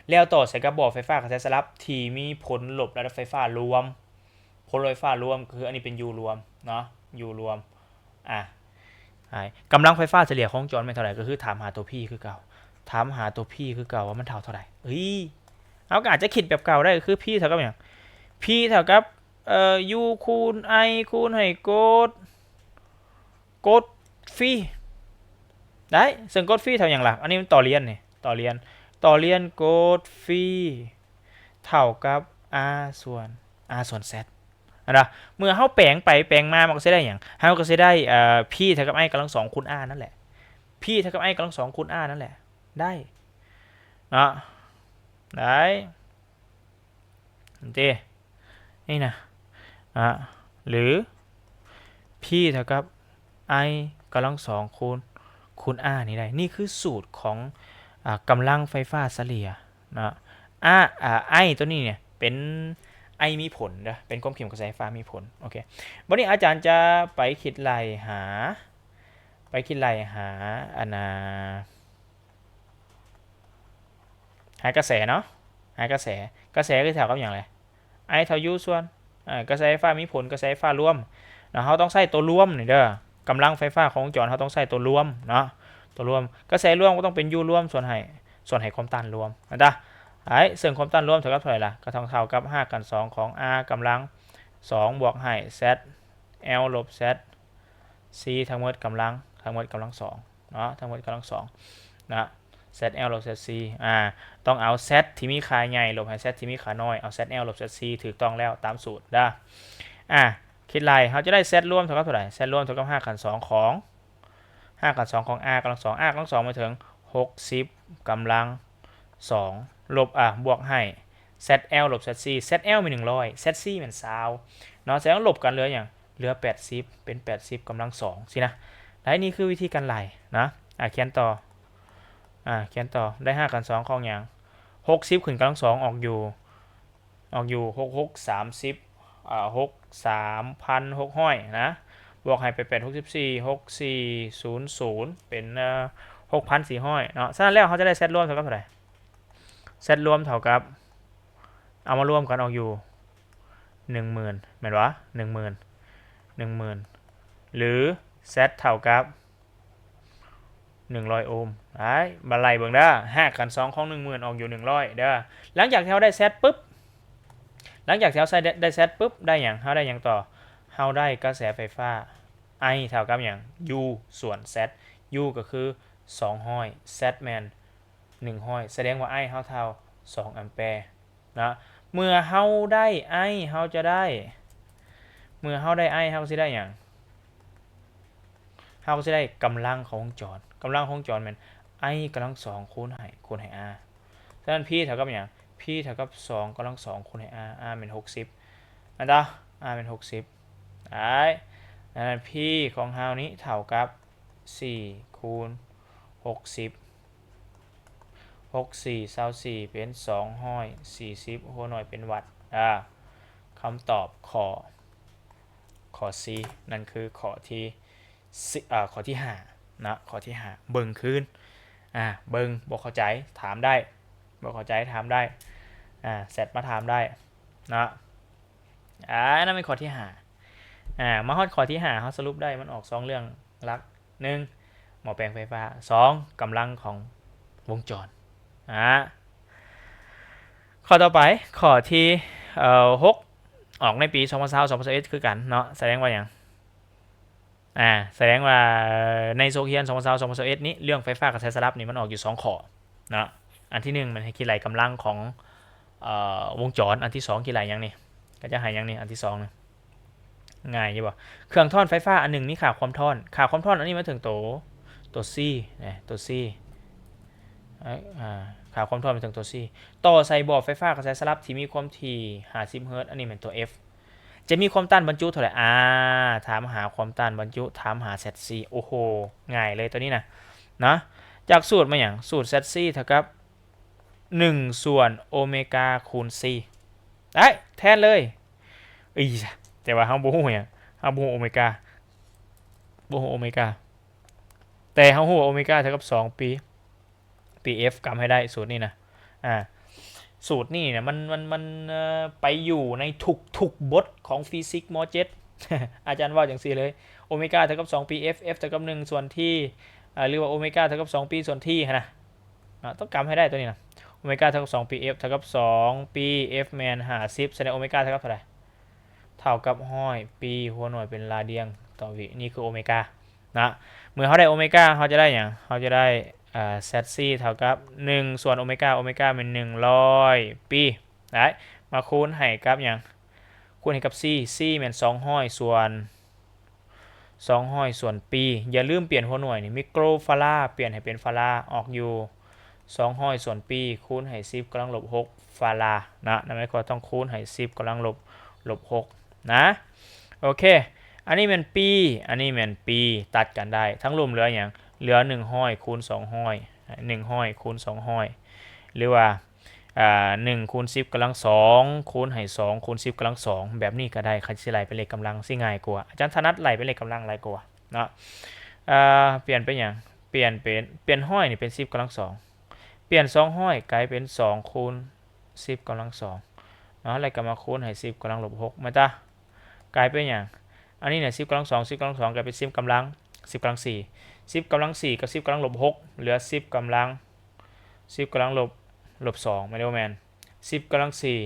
ແລ້ວຕໍ່ໃສ່ກັບບໍ່ໄຟຟ້າກະແສສະຫຼັບທີ່ມີຜົນລົບລະດັບໄຟຟ້າລວມ ຜົນລົບໄຟຟ້າລວມ ຄືອັນນີ້ເປັນ U ລວມເນາະ U ລວມ. ອາ ກຳລັງໄຟຟ້າສະເລ່ຍຂອງວົງຈອນແມ່ນເທົ່າໃດ? ກໍຄືຖາມຫາຕົວ P ຄືເກົ່າ, ຖາມຫາຕົວ P ຄືເກົ່າວ່າມັນເທົ່າເທົ່າໃດ. ເອີຍ ເຮົາກໍອາດຈະຄິດແບບເກົ່າໄດ້ ກໍຄື P ເທົ່າກັບຫຍັງ? P ເທົ່າກັບ ເອີ U ຄູນ I ຄູນໃຫ້ໂກດ ໂກດຟີ ໄດ້. ເຊິ່ງໂກດຟີເທົ່າຫຍັງລະ? ອັນນີ້ມັນຕໍ່ລຽນນີ້ ຕໍ່ລຽນ ຕໍ່ລຽນໂກດຟີ ເທົ່າກັບ R ສ່ວນ R ສ່ວນ Z ຫັ້ນນະ. ເມື່ອເຮົາແປງໄປແປງມາ ມັນກໍຊິໄດ້ຫຍັງ? ເຮົາກໍຊິໄດ້ ເອີ P ເທົ່າກັບ I ກຳລັງສອງຄູນ R ນັ້ນແຫຼະ, P ເທົ່າກັບ I ກຳລັງສອງຄູນ R ນັ້ນແຫຼະ ໄດ້ເນາະ ໄດ້. ເດ ນີ້ນະ ອາ ຫຼື P ເທົ່າກັບ I ກຳລັງສອງຄູນ ຄູນ R ນີ້ໄດ້. ນີ້ຄືສູດຂອງ ອາ ກຳລັງໄຟຟ້າສະເລ່ຍເນາະ. R ອາ I ຕົວນີ້ເນຍເປັນ I ມີຜົນເດີ ເປັນຄວາມເຂັ້ມຂອງກະແສໄຟຟ້າມີຜົນ. ໂອເຄ ບັດນີ້ອາຈານຈະໄປຄິດໄລ່ຫາ ໄປຄິດໄລ່ຫາ ອັນນ່າ ຫາກະແສເນາະ ຫາກະແສ. ກະແສຄືເທົ່າກັບຫຍັງແຫຼະ? I ເທົ່າ U ສ່ວນ ອາ ກະແສໄຟຟ້າມີຜົນ ກະແສໄຟຟ້າລວມເນາະ. ເຮົາຕ້ອງໃຊ້ຕົວລວມນີ້ເດີ ກຳລັງໄຟຟ້າຂອງວົງຈອນ ເຮົາຕ້ອງໃຊ້ຕົວລວມເນາະ ຕົວລວມ. ກະແສລວມກໍຕ້ອງເປັນ U ລວມ ສ່ວນໃຫ້ ສ່ວນໃຫ້ຄວາມຕ້ານລວມ ເຫັນປະ? ໄດ້ ເຊິ່ງຄວາມຕ້ານລວມເທົ່າກັບເທົ່າໃດລະ? ກໍຕ້ອງເທົ່າກັບຮາກຂັ້ນສອງຂອງ R ກຳລັງສອງບວກໃຫ້ Z L ລົບ Z C ທັງໝົດກຳລັງ ທັງໝົດກຳລັງສອງເນາະ ທັງໝົດກຳລັງສອງນະ Z L ລົບ Z C. ອາ ຕ້ອງເອົາ Z ທີ່ມີຄ່າໃຫຍ່ລົບໃຫ້ Z ທີ່ມີຄ່ານ້ອຍ ເອົາ Z L ລົບ Z C ຖືກຕ້ອງແລ້ວຕາມສູດເດີ. ອາ ຄິດໄລ່ ເຮົາຈະໄດ້ Z ລວມເທົ່າກັບເທົ່າໃດ? Z ລວມເທົ່າກັບຮາກຂັ້ນສອງຂອງ ຮາກຂັ້ນສອງຂອງ R ກຳລັງສອງ R ກຳລັງສອງໝາຍເຖິງ ຫົກສິບກຳລັງສອງ ລົບ ອ່າ ບວກໃຫ້ ແຊັດແອລ ລົບ ແຊັດຊີ ແຊັດແອລ ແມ່ນໜຶ່ງຮ້ອຍ ແຊັດຊີ ແມ່ນຊາວເນາະ ສະແດງວ່າລົບກັນເຫຼືອຫຍັງ? ເຫຼືອແປດສິບ ເປັນແປດສິບກຳລັງສອງຊີ້ນະ. ໄດ້ ນີ້ຄືວິທີການໄລ່ນະ. ອ່າ ຂຽນຕໍ່ ອ່າ ຂຽນຕໍ່ ໄດ້ຮາກຂັ້ນສອງຂອງຫຍັງ? ຫົກສິບຂຶ້ນກຳລັງສອງອອກຢູ່ ອອກຢູ່ ຫົກຫົກສາມສິບ ອ່າ ຫົກສາມພັນຫົກຮ້ອຍນະ ບວກໃຫ້ແປດແປດຫົກສິບສີ່ ຫົກສີ່ສູນສູນ ເປັນ ເອີ ຫົກພັນສີ່ຮ້ອຍເນາະ. ສະນັ້ນແລ້ວ ເຮົາຈະໄດ້ແຊັດລວມເທົ່າກັບເທົ່າໃດ? ແຊັດລວມເທົ່າກັບ ເອົາມາລວມກັນອອກຢູ່ໜຶ່ງໝື່ນ ແມ່ນບໍ່? ໜຶ່ງໝື່ນ ໜຶ່ງໝື່ນ ຫຼື ແຊັດເທົ່າກັບ ໜຶ່ງຮ້ອຍໂອມ. ໄດ້ ມາໄລ່ເບິ່ງເດີ ຮາກຂັ້ນສອງຂອງໜຶ່ງໝື່ນອອກຢູ່ໜຶ່ງຮ້ອຍເດີ. ຫຼັງຈາກທີ່ເຮົາໄດ້ແຊັດປຶບ ຫຼັງຈາກທີ່ເຮົາໃຊ້ໄດ້ ໄດ້ແຊັດປຶບ ໄດ້ຫຍັງ? ເຮົາໄດ້ຫຍັງຕໍ່? ເຮົາໄດ້ກະແສໄຟຟ້າ I ເທົ່າກັບຫຍັງ? U ສ່ວນ Z. U ກໍຄືສອງຮ້ອຍ Z ແມ່ນໜຶ່ງຮ້ອຍ ສະແດງວ່າ I ເຮົາເທົ່າສອງແອມແປ. ນະ ເມື່ອເຮົາໄດ້ I ເຮົາຈະໄດ້ ເມື່ອເຮົາໄດ້ I ເຮົາຊິໄດ້ຫຍັງ? ເຮົາກໍຊິໄດ້ກຳລັງຂອງວົງຈອນ ກຳລັງຂອງວົງຈອນແມ່ນ I ກຳລັງສອງຄູນໃຫ້ ຄູນໃຫ້ R. ສະນັ້ນ P ເທົ່າກັບຫຍັງ? P ເທົ່າກັບສອງກຳລັງສອງຄູນໃຫ້ R. R ແມ່ນຫົກສິບ ແມ່ນບໍ່? R ແມ່ນຫົກສິບ ໄດ້. ສະນັ້ນ P ຂອງເຮົານີ້ເທົ່າກັບສີ່ຄູນຫົກສິບ ຫົກສີ່ຊາວສີ່ ເປັນສອງຮ້ອຍສີ່ສິບ ຫົວໜ່ວຍເປັນວັດ. ອ່າ ຄຳຕອບຂໍ້ ຂໍ້ C ນັ້ນຄືຂໍ້ທີ ຊິ ເອີ ຂໍ້ທີຫ້ານະ ຂໍ້ທີຫ້າ ເບິ່ງຄືນ ອ່າ ເບິ່ງ ບໍ່ເຂົ້າໃຈຖາມໄດ້ ບໍ່ເຂົ້າໃຈຖາມໄດ້ ອ່າ ແຊັດມາຖາມໄດ້ນະ. ອ່າ ນັ້ນແມ່ນຂໍ້ທີຫ້າ. ອ່າ ມາຮອດຂໍ້ທີຫ້າ ເຮົາສະຫຼຸບໄດ້ ມັນອອກສອງເລື່ອງຫຼັກ ໜຶ່ງ ໝໍ້ແປງໄຟຟ້າ ສອງ ກຳລັງຂອງວົງຈອນ. ອ່າ ຂໍ້ຕໍ່ໄປ ຂໍ້ທີ ເອີ ຫົກ ອອກໃນປີສອງພັນຊາວ ສອງພັນຊາວເອັດຄືກັນເນາະ ສະແດງວ່າຫຍັງ? ອ່າ ສະແດງວ່າໃນສົກຮຽນສອງພັນຊາວ ສອງພັນຊາວເອັດນີ້ ເລື່ອງໄຟຟ້າກະແສສະຫຼັບນີ້ມັນອອກຢູ່ສອງຂໍ້ເນາະ. ອັນທີໜຶ່ງ ມັນໃຫ້ຄິດໄລ່ກຳລັງຂອງ ເອີ ວົງຈອນ. ອັນທີສອງ ຄິດໄລ່ຫຍັງນີ້? ກະຈະໃຫ້ຫຍັງນີ້? ອັນທີສອງນີ້ ງ່າຍຢູ່ບໍ່? ເຄື່ອງທ້ອນໄຟຟ້າອັນໜຶ່ງມີຄ່າຄວາມທ້ອນ ຄ່າຄວາມທ້ອນອັນນີ້ໝາຍເຖິງໂຕ ໂຕ C ນະ ໂຕ C ເອີ ອ່າ ຄ່າຄວາມທ້ອນໝາຍເຖິງໂຕ C ຕໍ່ໃສ່ບໍ່ໄຟຟ້າກະແສສະຫຼັບທີ່ມີຄວາມຖີ່ຫ້າສິບເຮີດ ອັນນີ້ແມ່ນໂຕ F ຈະມີຄວາມຕ້ານບັນຈຸເທົ່າໃດ? ອ່າ ຖາມຫາຄວາມຕ້ານບັນຈຸ ຖາມຫາ Z C. ໂອ້ໂຫ ງ່າຍເລີຍໂຕນີ້ນະ ນະ ຈາກສູດມາຫຍັງ? ສູດ Z C ເທົ່າກັບໜຶ່ງສ່ວນໂອເມກາຄູນ C. ໄດ້ ແທນເລີຍ. ອີ ແຕ່ວ່າເຮົາບໍ່ຮູ້ຫຍັງ ເຮົາບໍ່ຮູ້ໂອເມກາ ບໍ່ຮູ້ໂອເມກາ ແຕ່ເຮົາຮູ້ວ່າໂອເມກາເທົ່າກັບສອງປີ P F ກຳໃຫ້ໄດ້ສູດນີ້ນະ. ອ່າ ສູດນີ້ນະ ມັນ ມັນ ມັນ ເອີ ໄປຢູ່ໃນທຸກໆບົດຂອງຟີຊິກ ມໍເຈັດ ອາຈານເວົ້າຈັ່ງຊີ້ເລີຍ ໂອເມກາເທົ່າກັບສອງ P F F ເທົ່າກັບໜຶ່ງສ່ວນ T ອ່າ ຫຼືວ່າໂອເມກາເທົ່າກັບສອງ P ສ່ວນ T ຫັ້ນນະ. ເນາະ ຕ້ອງກຳໃຫ້ໄດ້ໂຕນີ້ນະ ໂອເມກາເທົ່າກັບສອງ P F ເທົ່າກັບສອງ P F ແມ່ນຫ້າສິບ ສະແດງໂອເມກາເທົ່າກັບເທົ່າໃດ? ເທົ່າກັບຮ້ອຍປີ ຫົວໜ່ວຍເປັນລາດຽງຕໍ່ວິ. ນີ້ຄືໂອເມການະ. ເມື່ອເຮົາໄດ້ໂອເມກາ ເຮົາຈະໄດ້ຫຍັງ? ເຮົາຈະໄດ້ Z C ເທົ່າກັບໜຶ່ງສ່ວນໂອເມກາ ໂອເມກາແມ່ນໜຶ່ງຮ້ອຍປີ ໄດ້ ມາຄູນໃຫ້ກັບຫຍັງ? ຄູນໃຫ້ກັບ C C ແມ່ນສອງຮ້ອຍສ່ວນ ສອງຮ້ອຍສ່ວນປີ. ຢ່າລືມປ່ຽນຫົວໜ່ວຍນີ້ ໄມໂຄຣຟາຣາ ປ່ຽນໃຫ້ເປັນຟາຣາ ອອກຢູ່ສອງຮ້ອຍສ່ວນປີ ຄູນໃຫ້ສິບກຳລັງລົບຫົກຟາຣານະ. ນັ້ນໝາຍຄວາມວ່າຕ້ອງຄູນໃຫ້ສິບກຳລັງລົບ ລົບຫົກນະ. ໂອເຄ ອັນນີ້ແມ່ນປີ ອັນນີ້ແມ່ນປີ ຕັດກັນໄດ້ ທັງລຸ່ມເຫຼືອຫຍັງ? ເຫຼືອໜຶ່ງຮ້ອຍຄູນສອງຮ້ອຍ ໜຶ່ງຮ້ອຍຄູນສອງຮ້ອຍ ຫຼືວ່າ ອ່າ ໜຶ່ງຄູນສິບກຳລັງສອງ ຄູນໃຫ້ສອງຄູນສິບກຳລັງສອງ ແບບນີ້ກໍໄດ້. ຄັນຊິໄລ່ເປັນເລກກຳລັງຊິງ່າຍກວ່າ ອາຈານຖະໜັດໄລ່ເປັນເລກກຳລັງຫຼາຍກວ່າເນາະ. ອ່າ ປ່ຽນເປັນຫຍັງ? ປ່ຽນເປັນ ປ່ຽນຮ້ອຍນີ້ເປັນສິບກຳລັງສອງ ປ່ຽນສອງຮ້ອຍກາຍເປັນສອງຄູນສິບກຳລັງສອງເນາະ ແລ້ວກໍມາຄູນໃຫ້ສິບກຳລັງລົບຫົກ ແມ່ນຕາ ກາຍເປັນຫຍັງ? ອັນນີ້ນະ ສິບກຳລັງສອງ ສິບກຳລັງສອງກາຍເປັນສິບກຳລັງ ສິບກຳລັງສີ່ ສິບກຳລັງສີ່ກັບສິບກຳລັງລົບຫົກ ເຫຼືອສິບກຳລັງ ສິບກຳລັງລົບ ລົບສອງ ແມ່ນບໍ່? ແມ່ນ ສິບກຳລັງສີ່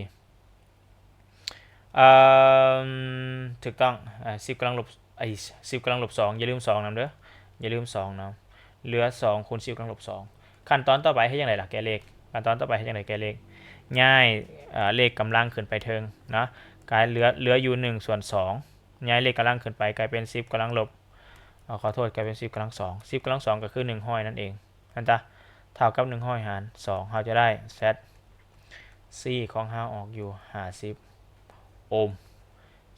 ເອີ ຖືກຕ້ອງ ເອີ ສິບກຳລັງລົບ ເອີ ສິບກຳລັງລົບສອງ ຢ່າລືມສອງນຳເດີ ຢ່າລືມສອງນຳ ເຫຼືອສອງຄູນສິບກຳລັງລົບສອງ. ຂັ້ນຕອນຕໍ່ໄປເຮັດຈັ່ງໃດລະ? ແກ້ເລກ. ຂັ້ນຕອນຕໍ່ໄປເຮັດຈັ່ງໃດ? ແກ້ເລກ ຍ້າຍ ເອີ ເລກກຳລັງຂຶ້ນໄປເທິງເນາະ ກາຍເຫຼືອ ເຫຼືອຢູ່ໜຶ່ງສ່ວນສອງ ຍ້າຍເລກກຳລັງຂຶ້ນໄປກາຍເປັນສິບກຳລັງລົບ ເອີ ຂໍໂທດ ກາຍເປັນສິບກຳລັງສອງ ສິບກຳລັງສອງກໍຄືໜຶ່ງຮ້ອຍນັ້ນເອງ ເຫັນຕາ ເທົ່າກັບໜຶ່ງຮ້ອຍຫານສອງ ເຮົາຈະໄດ້ Z C ຂອງເຮົາອອກຢູ່ຫ້າສິບໂອມ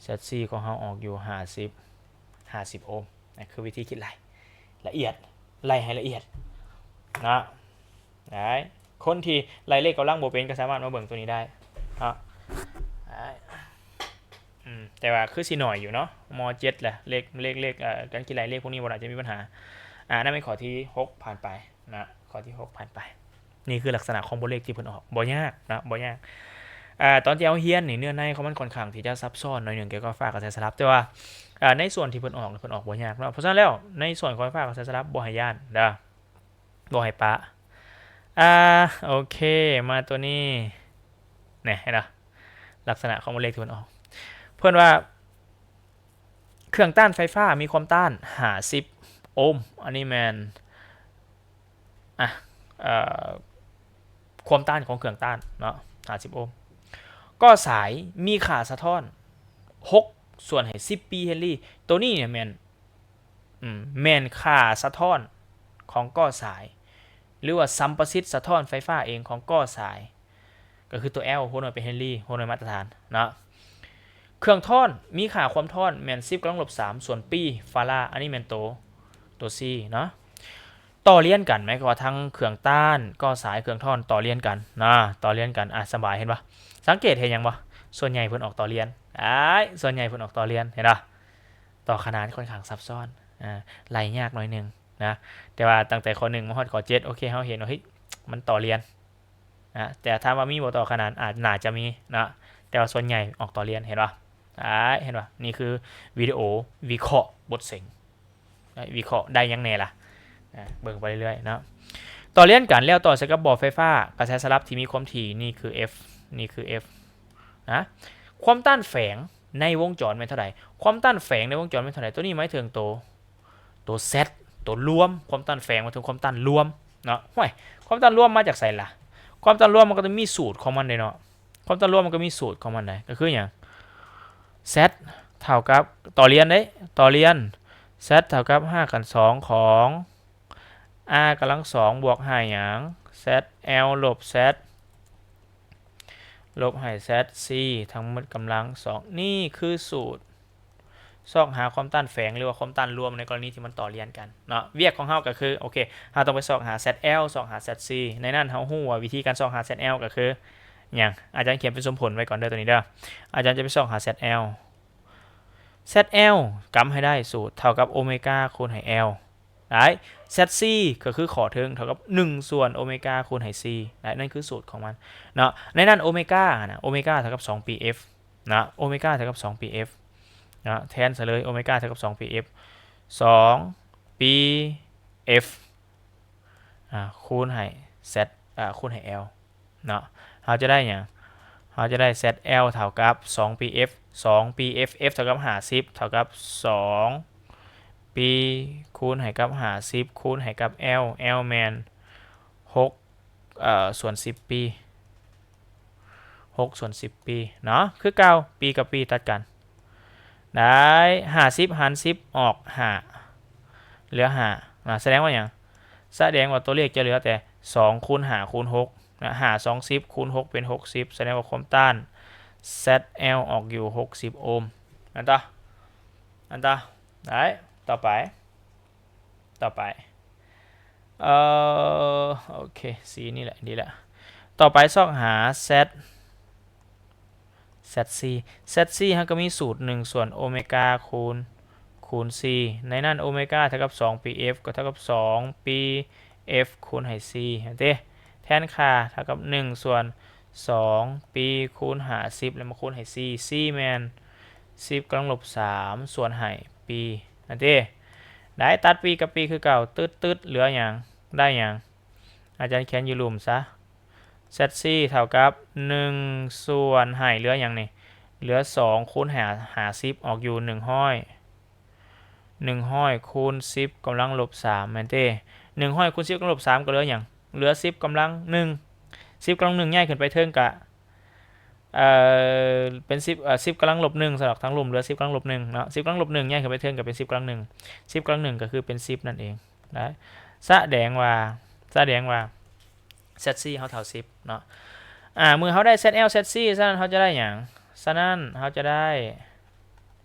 Z C ຂອງເຮົາອອກຢູ່ຫ້າສິບ ຫ້າສິບໂອມ. ນັ້ນຄືວິທີຄິດໄລ່ລະອຽດ ໄລ່ໃຫ້ລະອຽດເນາະ. ໄດ້ ຄົນທີ່ໄລ່ເລກກຳລັງບໍ່ເປັນກໍສາມາດມາເບິ່ງຕົວນີ້ໄດ້ເນາະ. ໄດ້ ອືມ ແຕ່ວ່າຄືຊິໜ້ອຍຢູ່ເນາະ ມໍເຈັດລະ ເລກ ເລກ ເລກ ເອີ ການຄິດໄລ່ເລກພວກນີ້ບໍ່ໜ້າຈະມີບັນຫາ. ອາ ນັ້ນແມ່ນຂໍ້ທີຫົກຜ່ານໄປນະ ຂໍ້ທີຫົກຜ່ານໄປ. ນີ້ຄືລັກສະນະຂອງບົດເລກທີ່ເພິ່ນອອກ ບໍ່ຍາກນະ ບໍ່ຍາກ. ອາ ຕອນທີ່ເຮົາຮຽນນີ້ ເນື້ອໃນຂອງມັນຄ່ອນຂ້າງທີ່ຈະຊັບຊ້ອນໜ້ອຍໜຶ່ງ ກ່ຽວກັບໄຟຟ້າກະແສສະຫຼັບ ແຕ່ວ່າ ອາ ໃນສ່ວນທີ່ເພິ່ນອອກ ເພິ່ນອອກບໍ່ຍາກເນາະ. ເພາະສະນັ້ນແລ້ວ ໃນສ່ວນຂອງໄຟຟ້າກະແສສະຫຼັບ ບໍ່ໃຫ້ຢ້ານເດີ ບໍ່ໃຫ້ປະ. ອາ ໂອເຄ ມາຕົວນີ້ ນີ້ ເຫັນບໍ່ ລັກສະນະຂອງບົດເລກທີ່ເພິ່ນອອກ ເພິ່ນວ່າ ເຄື່ອງຕ້ານໄຟຟ້າມີຄວາມຕ້ານຫ້າສິບໂອມ. ອັນນີ້ແມ່ນ ອາ ເອີ ຄວາມຕ້ານຂອງເຄື່ອງຕ້ານເນາະ ຫ້າສິບໂອມ. ກໍ້ສາຍມີຄ່າສະທ້ອນຫົກສ່ວນໃຫ້ສິບປີເຮນຣີ. ໂຕນີ້ເນຍແມ່ນ ອືມ ແມ່ນຄ່າສະທ້ອນຂອງກໍ້ສາຍ ຫຼືວ່າສຳປະສິດສະທ້ອນໄຟຟ້າເອງຂອງກໍ້ສາຍ ກໍຄືຕົວ L ຫົວໜ່ວຍເປັນເຮນຣີ ຫົວໜ່ວຍມາດຕະຖານເນາະ. ເຄື່ອງທ້ອນມີຄ່າຄວາມທ້ອນແມ່ນສິບກຳລັງລົບສາມສ່ວນປີຟາລາ. ອັນນີ້ແມ່ນໂຕ ໂຕ C ເນາະ. ຕໍ່ລຽນກັນ ໝາຍຄວາມວ່າທັງເຄື່ອງຕ້ານ ກໍ້ສາຍ ເຄື່ອງທ້ອນ ຕໍ່ລຽນກັນນະ ຕໍ່ລຽນກັນ. ອາ ສະບາຍ ເຫັນບໍ່? ສັງເກດເຫັນຫຍັງບໍ່? ສ່ວນໃຫຍ່ເພິ່ນອອກຕໍ່ລຽນ ອ້າຍ ສ່ວນໃຫຍ່ເພິ່ນອອກຕໍ່ລຽນ ເຫັນບໍ່? ຕໍ່ຂະໜານຂ້ອນຂ້າງຊັບຊ້ອນ ອາ ໄລ່ຍາກໜ້ອຍໜຶ່ງນະ. ແຕ່ວ່າຕັ້ງແຕ່ຂໍ້ໜຶ່ງມາຮອດຂໍ້ເຈັດ ໂອເຄ ເຮົາເຫັນວ່າ ເຮີ້ຍ ມັນຕໍ່ລຽນ ນະ. ແຕ່ຖາມວ່າມີບໍ່ຕໍ່ຂະໜານ ອາດໜ້າຈະມີເນາະ ແຕ່ວ່າສ່ວນໃຫຍ່ອອກຕໍ່ລຽນ ເຫັນບໍ່? ອາ ເຫັນບໍ່? ນີ້ຄືວິດີໂອວິເຄາະບົດເສັງ ວິເຄາະໄດ້ຫຍັງແດ່ລະ ອາ ເບິ່ງໄປເລື້ອຍໆເນາະ. ຕໍ່ລຽນກັນ ແລ້ວຕໍ່ໃສ່ກັບບໍ່ໄຟຟ້າກະແສສະຫຼັບທີ່ມີຄວາມຖີ່ ນີ້ຄື F ນີ້ຄື F ນະ. ຄວາມຕ້ານແຝງໃນວົງຈອນແມ່ນເທົ່າໃດ? ຄວາມຕ້ານແຝງໃນວົງຈອນແມ່ນເທົ່າໃດ? ໂຕນີ້ໝາຍເຖິງໂຕ ໂຕ Z ໂຕລວມ ຄວາມຕ້ານແຝງໝາຍເຖິງຄວາມຕ້ານລວມເນາະ. ຫ້ວຍ ຄວາມຕ້ານລວມມາຈາກໃສລະ? ຄວາມຕ້ານລວມມັນກໍຕ້ອງມີສູດຂອງມັນເດ້ເນາະ ຄວາມຕ້ານລວມມັນກໍມີສູດຂອງມັນໄດ໋ ກໍຄືຫຍັງ? Z ເທົ່າກັບ ຕໍ່ລຽນເດ້ ຕໍ່ລຽນ Z ເທົ່າກັບຮາກຂັ້ນສອງຂອງ R ກຳລັງສອງບວກໃຫ້ຫຍັງ? ZL ລົບ Z ລົບໃຫ້ ZC ທັງໝົດກຳລັງສອງ. ນີ້ຄືສູດ ຊອກຫາຄວາມຕ້ານແຝງ ຫຼືວ່າຄວາມຕ້ານລວມໃນກໍລະນີທີ່ມັນຕໍ່ລຽນກັນເນາະ. ວຽກຂອງເຮົາກໍຄື ໂອເຄ ເຮົາຕ້ອງໄປຊອກຫາ ZL ຊອກຫາ ZC. ໃນນັ້ນເຮົາຮູ້ວ່າວິທີການຊອກຫາ ZL ກໍຄືຫຍັງ? ອາຈານຂຽນເປັນສົມຜົນໄວ້ກ່ອນເດີ ໂຕນີ້ເດີ. ອາຈານຈະໄປຊອກຫາ ZL ZL ກຳໃຫ້ໄດ້ສູດເທົ່າກັບໂອເມກາຄູນໃຫ້ L ໄດ້ ZC ກໍຄືຂໍ້ເທິງເທົ່າກັບໜຶ່ງສ່ວນໂອເມກາຄູນໃຫ້ C ໄດ້. ນັ້ນຄືສູດຂອງມັນເນາະ. ໃນນັ້ນໂອເມການະ ໂອເມກາເທົ່າກັບສອງປີ F ນະ ໂອເມກາເທົ່າກັບສອງປີ F ນະ ແທນໃສ່ເລີຍ ໂອເມກາເທົ່າກັບສອງປີ F ສອງປີ F ອາ ຄູນໃຫ້ Z ອາ ຄູນໃຫ້ L ເນາະ. ເຮົາຈະໄດ້ຫຍັງ? ເຮົາຈະໄດ້ ZL ເທົ່າກັບສອງປີ F ສອງປີ F F ເທົ່າກັບຫ້າສິບ ເທົ່າກັບສອງປີ ຄູນໃຫ້ກັບຫ້າສິບ ຄູນໃຫ້ກັບ L L ແມ່ນຫົກ ເອີ ສ່ວນສິບປີ ຫົກສ່ວນສິບປີເນາະ ຄືເກົ່າ ປີກັບປີຕັດກັນ ໄດ້ຫ້າສິບຫານສິບອອກຫ້າ ເຫຼືອຫ້ານະ. ສະແດງວ່າຫຍັງ? ສະແດງວ່າຕົວເລກຈະເຫຼືອແຕ່ສອງຄູນຫ້າຄູນຫົກນະ ຫ້າສອງສິບ ຄູນຫົກເປັນຫົກສິບ ສະແດງວ່າຄວາມຕ້ານ ZL ອອກຢູ່ຫົກສິບໂອມ. ອັນຕໍ່ ອັນຕໍ່ ໄດ້ ຕໍ່ໄປ ຕໍ່ໄປ ເອີ ໂອເຄ C ນີ້ແຫຼະ ດີແລ້ວ. ຕໍ່ໄປຊອກຫາ Z ZC ZC ເຮົາກໍມີສູດໜຶ່ງສ່ວນໂອເມກາຄູນ ຄູນ C ໃນນັ້ນໂອເມກາເທົ່າກັບສອງປີ F ກໍເທົ່າກັບສອງປີ F ຄູນໃຫ້ C ຫັ້ນເດ້. ແທນຄ່າເທົ່າກັບໜຶ່ງສ່ວນສອງປີຄູນຫ້າສິບ ແລ້ວມາຄູນໃຫ້ C C ແມ່ນສິບກຳລັງລົບສາມສ່ວນໃຫ້ປີ ຫັ້ນເດ້. ໄດ້ ຕັດປີກັບປີຄືເກົ່າ ຕຶດໆ ເຫຼືອຫຍັງ? ໄດ້ຫຍັງ? ອາຈານຂຽນຢູ່ລຸ່ມຊະ ZC ເທົ່າກັບໜຶ່ງສ່ວນໃຫ້ເຫຼືອຫຍັງນີ້? ເຫຼືອສອງຄູນໃຫ້ຫ້າສິບ ອອກຢູ່ໜຶ່ງຮ້ອຍ ໜຶ່ງຮ້ອຍຄູນສິບກຳລັງລົບສາມ ແມ່ນເດ້. ໜຶ່ງຮ້ອຍຄູນສິບກຳລັງລົບສາມກໍເຫຼືອຫຍັງ? ເຫຼືອສິບກຳລັງໜຶ່ງ ສິບກຳລັງໜຶ່ງຍ້າຍຂຶ້ນໄປເທິງກະ ເອີ ເປັນສິບ ເອີ ສິບກຳລັງລົບໜຶ່ງ ສຳລັບທາງລຸ່ມເຫຼືອສິບກຳລັງລົບໜຶ່ງເນາະ ສິບກຳລັງລົບໜຶ່ງຍ້າຍຂຶ້ນໄປເທິງກໍເປັນສິບກຳລັງໜຶ່ງ ສິບກຳລັງໜຶ່ງກໍຄືເປັນສິບນັ້ນເອງນະ. ສະແດງວ່າ ສະແດງວ່າ Z C ເຮົາເທົ່າສິບເນາະ. ອາ ເມື່ອເຮົາໄດ້ Z L Z C ສະນັ້ນເຮົາຈະໄດ້ຫຍັງ? ສະນັ້ນເຮົາຈະໄດ້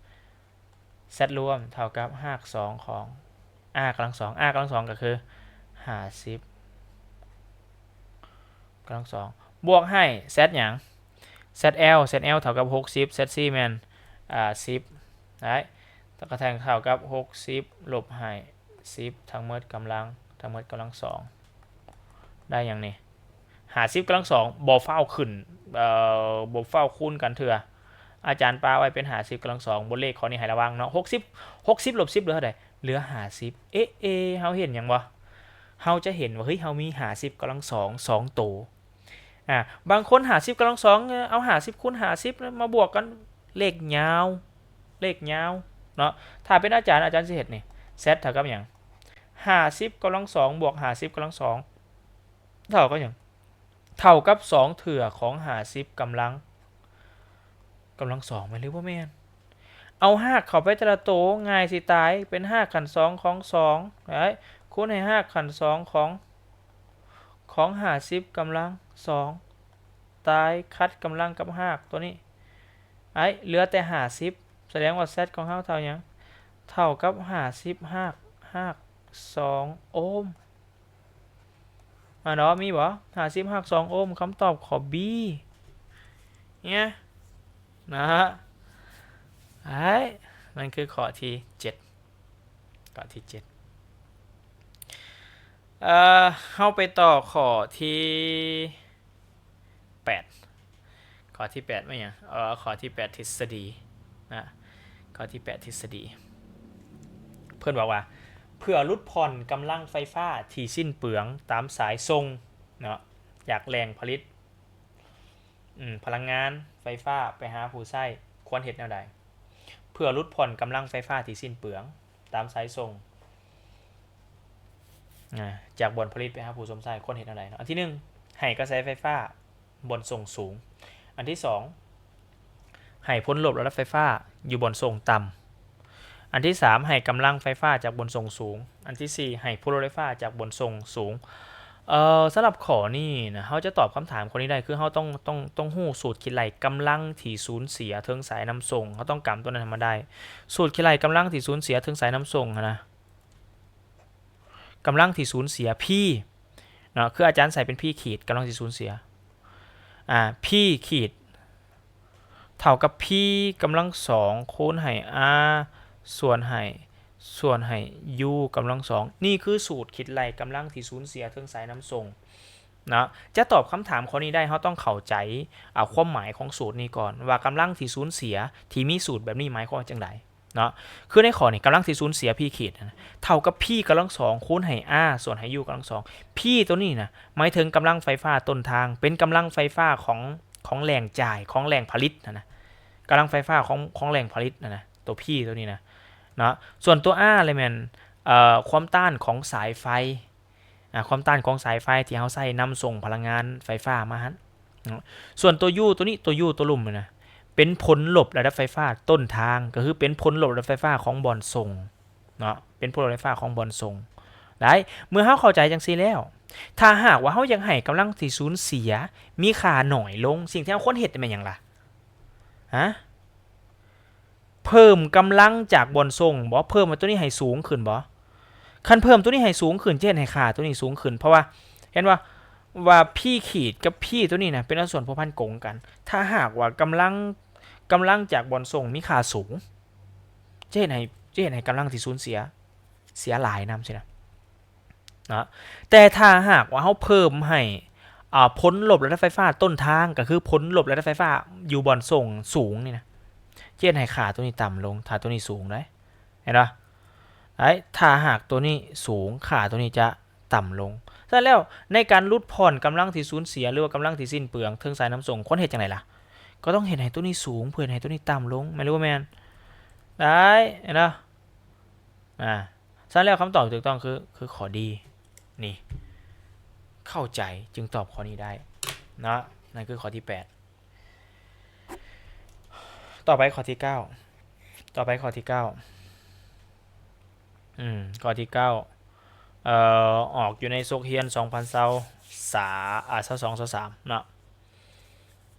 Z ລວມເທົ່າກັບຮາກສອງຂອງ R ກຳລັງສອງ R ກຳລັງສອງກໍຄືຫ້າສິບກຳລັງສອງ ບວກໃຫ້ Z ຫຍັງ? Z L Z L ເທົ່າກັບຫົກສິບ Z C ແມ່ນ ອາ ສິບ ໄດ້ ແລ້ວກໍແທນເທົ່າກັບຫົກສິບລົບໃຫ້ສິບ ທັງໝົດກຳລັງ ທັງໝົດກຳລັງສອງ ໄດ້ຫຍັງນີ້? ຫ້າສິບກຳລັງສອງ ບໍ່ຟ້າວຂຶ້ນ ເອີ ບໍ່ຟ້າວຄູນກັນເທື່ອ ອາຈານປະໄວ້ເປັນຫ້າສິບກຳລັງສອງ. ບົດເລກຂໍ້ນີ້ໃຫ້ລະວັງເນາະ ຫົກສິບ ຫົກສິບລົບສິບເຫຼືອເທົ່າໃດ? ເຫຼືອຫ້າສິບ. ເອະ ເອ ເຮົາເຫັນຫຍັງບໍ່? ເຮົາຈະເຫັນວ່າ ເຮີ້ຍ ເຮົາມີຫ້າສິບກຳລັງສອງ ສອງໂຕ. ອາ ບາງຄົນຫ້າສິບກຳລັງສອງ ເອົາຫ້າສິບຄູນຫ້າສິບມາບວກກັນ ເລກຍາວ ເລກຍາວເນາະ. ຖ້າເປັນອາຈານ ອາຈານຊິເຮັດນີ້ Z ເທົ່າກັບຫຍັງ? ຫ້າສິບກຳລັງສອງບວກຫ້າສິບກຳລັງສອງ ເທົ່າກັບຫຍັງ? ເທົ່າກັບສອງເທື່ອຂອງຫ້າສິບກຳລັງ ກຳລັງສອງ ແມ່ນຫຼືບໍ່ແມ່ນ? ເອົາຮາກເຂົ້າໄປແຕ່ລະໂຕ ງ່າຍຊິຕາຍ ເປັນຮາກຂັ້ນສອງຂອງສອງ ໄດ້ ຄູນໃຫ້ຮາກຂັ້ນສອງຂອງ ຂອງຫ້າສິບກຳລັງສອງ ຕາຍ ຂັດກຳລັງກັບຮາກຕົວນີ້ ໄອ້ ເຫຼືອແຕ່ຫ້າສິບ ສະແດງວ່າ Z ຂອງເຮົາເທົ່າຫຍັງ? ເທົ່າກັບຫ້າສິບຮາກ ຮາກສອງໂອມ. ອາ ເນາະ ມີບໍ່? ຫ້າສິບຮາກສອງໂອມ. ຄຳຕອບຂໍ້ B ເນຍ ນະຮະ. ໄອ້ ນັ້ນຄືຂໍ້ທີເຈັດ ຂໍ້ທີເຈັດ. ເອີ ເຮົາໄປຕໍ່ຂໍ້ທີແປດ. ຂໍ້ທີແປດແມ່ນຫຍັງ? ເອີ ຂໍ້ທີແປດ ທິດສະດີນະ ຂໍ້ທີແປດ ທິດສະດີ. ເພິ່ນບອກວ່າ ເພື່ອຫຼຸດຜ່ອນກຳລັງໄຟຟ້າທີ່ສິ້ນເປືອງຕາມສາຍສົ່ງເນາະ ຈາກແຫຼ່ງຜະລິດ ອາ ພະລັງງານໄຟຟ້າໄປຫາຜູ້ໃຊ້ ຄວນເຮັດແນວໃດ? ເພື່ອຫຼຸດຜ່ອນກຳລັງໄຟຟ້າທີ່ສິ້ນເປືອງຕາມສາຍສົ່ງ ອາ ຈາກບ່ອນຜະລິດໄປຫາຜູ້ຊົມໃຊ້ ຄວນເຮັດແນວໃດເນາະ? ອັນທີໜຶ່ງ ໃຫ້ກະແສໄຟຟ້າບ່ອນສົ່ງສູງ. ອັນທີສອງ ໃຫ້ຜົນລົບລະດັບໄຟຟ້າຢູ່ບ່ອນສົ່ງຕ່ຳ. ອັນທີສາມ ໃຫ້ກຳລັງໄຟຟ້າຈາກບ່ອນສົ່ງສູງ. ອັນທີສີ່ ໃຫ້ຜົນລົບໄຟຟ້າຈາກບ່ອນສົ່ງສູງ. ເອີ ສຳລັບຂໍ້ນີ້ນະ ເຮົາຈະຕອບຄຳຖາມຂໍ້ນີ້ໄດ້ ຄືເຮົາຕ້ອງ ຕ້ອງ ຕ້ອງຮູ້ສູດຄິດໄລ່ກຳລັງທີ່ສູນເສຍເທິງສາຍນຳສົ່ງ. ເຮົາຕ້ອງກຳຕົວນັ້ນໃຫ້ມັນໄດ້ ສູດຄິດໄລ່ກຳລັງທີ່ສູນເສຍເທິງສາຍນຳສົ່ງຫັ້ນນະ ກຳລັງທີ່ສູນເສຍ P ເນາະ ຄືອາຈານໃສ່ເປັນ P ຂີດ ກຳລັງທີ່ສູນເສຍ ອາ P ຂີດ ເທົ່າກັບ P ກຳລັງສອງ ຄູນໃຫ້ R ສ່ວນໃຫ້ ສ່ວນໃຫ້ U ກຳລັງສອງ. ນີ້ຄືສູດຄິດໄລ່ກຳລັງທີ່ສູນເສຍເທິງສາຍນຳສົ່ງເນາະ. ຈະຕອບຄຳຖາມຂໍ້ນີ້ໄດ້ ເຮົາຕ້ອງເຂົ້າໃຈ ອາ ຄວາມໝາຍຂອງສູດນີ້ກ່ອນ ວ່າກຳລັງທີ່ສູນເສຍທີ່ມີສູດແບບນີ້ໝາຍຄວາມວ່າຈັ່ງໃດເນາະ. ຄືໃນຂໍ້ນີ້ ກຳລັງທີ່ສູນເສຍ P ຂີດ ເທົ່າກັບ P ກຳລັງສອງ ຄູນໃຫ້ R ສ່ວນໃຫ້ U ກຳລັງສອງ. P ຕົວນີ້ນະ ໝາຍເຖິງກຳລັງໄຟຟ້າຕົ້ນທາງ ເປັນກຳລັງໄຟຟ້າຂອງ ຂອງແຫຼ່ງຈ່າຍ ຂອງແຫຼ່ງຜະລິດຫັ້ນນະ ກຳລັງໄຟຟ້າຂອງ ຂອງແຫຼ່ງຜະລິດຫັ້ນນະ ຕົວ P ຕົວນີ້ນະເນາະ. ສ່ວນຕົວ R ລະແມ່ນ ເອີ ຄວາມຕ້ານຂອງສາຍໄຟ ອາ ຄວາມຕ້ານຂອງສາຍໄຟທີ່ເຮົາໃຊ້ນຳສົ່ງພະລັງງານໄຟຟ້າມາຫັ້ນເນາະ. ສ່ວນຕົວ U ຕົວນີ້ ຕົວ U ຕົວລຸ່ມຫັ້ນນະ ເປັນຜົນລົບລະດັບໄຟຟ້າຕົ້ນທາງ ກໍຄືເປັນຜົນລົບລະດັບໄຟຟ້າຂອງບ່ອນສົ່ງ ເນາະ ເປັນຜົນລົບໄຟຟ້າຂອງບ່ອນສົ່ງ. ໄດ້ ເມື່ອເຮົາເຂົ້າໃຈຈັ່ງຊີ້ແລ້ວ ຖ້າຫາກວ່າເຮົາຢາກໃຫ້ກຳລັງທີ່ສູນເສຍມີຄ່າໜ້ອຍລົງ ສິ່ງທີ່ເຮົາຄວນເຮັດແມ່ນຫຍັງລະ? ຮະ? ເພີ່ມກຳລັງຈາກບ່ອນສົ່ງບໍ? ເພີ່ມຕົວນີ້ໃຫ້ສູງຂຶ້ນບໍ? ຄັນເພີ່ມຕົວນີ້ໃຫ້ສູງຂຶ້ນ ຈະເຮັດໃຫ້ຄ່າຕົວນີ້ສູງຂຶ້ນ ເພາະວ່າ ເຫັນບໍ່ວ່າ P ຂີດກັບ P ຕົວນີ້ນະ ເປັນອັດສ່ວນພົວພັນກົງກັນ. ຖ້າຫາກວ່າກຳລັງ ກຳລັງຈາກບ່ອນສົ່ງມີຄ່າສູງ ຈະເຮັດໃຫ້ ຈະເຮັດໃຫ້ກຳລັງທີ່ສູນເສຍ ເສຍຫຼາຍນຳຊີ້ນະ ເນາະ. ແຕ່ຖ້າຫາກວ່າເຮົາເພີ່ມໃຫ້ ອາ ຜົນລົບລະດັບໄຟຟ້າຕົ້ນທາງ ກໍຄືຜົນລົບລະດັບໄຟຟ້າຢູ່ບ່ອນສົ່ງສູງນີ້ນະ ຈະເຮັດໃຫ້ຄ່າຕົວນີ້ຕ່ຳລົງ ຖ້າຕົວນີ້ສູງເດ້ ເຫັນບໍ່? ໄດ້ ຖ້າຫາກຕົວນີ້ສູງ ຄ່າຕົວນີ້ຈະ ຕ່ຳລົງ. ສະນັ້ນແລ້ວ ໃນການຫຼຸດຜ່ອນກຳລັງທີ່ສູນເສຍ ຫຼືວ່າກຳລັງທີ່ສິ້ນເປືອງເທິງສາຍນຳສົ່ງ ຄວນເຮັດຈັ່ງໃດລະ? ກໍຕ້ອງເຮັດໃຫ້ຕົວນີ້ສູງ ເພື່ອເຮັດໃຫ້ຕົວນີ້ຕ່ຳລົງ ແມ່ນຫຼືບໍ່ແມ່ນ? ໄດ້ ເຫັນບໍ່? ອາ ສະນັ້ນແລ້ວ ຄຳຕອບທີ່ຖືກຕ້ອງຄື ຄືຂໍ້ D ນີ້ ເຂົ້າໃຈຈຶ່ງຕອບຂໍ້ນີ້ໄດ້ເນາະ. ນັ້ນຄືຂໍ້ທີແປດ. ຕໍ່ໄປຂໍ້ທີເກົ້າ ຕໍ່ໄປຂໍ້ທີເກົ້າ ອືມ ຂໍ້ທີເກົ້າ ເອີ ອອກຢູ່ໃນສົກຮຽນສອງພັນຊາວ ສາ ອາ ຊາວສອງ ຊາວສາມເນາະ.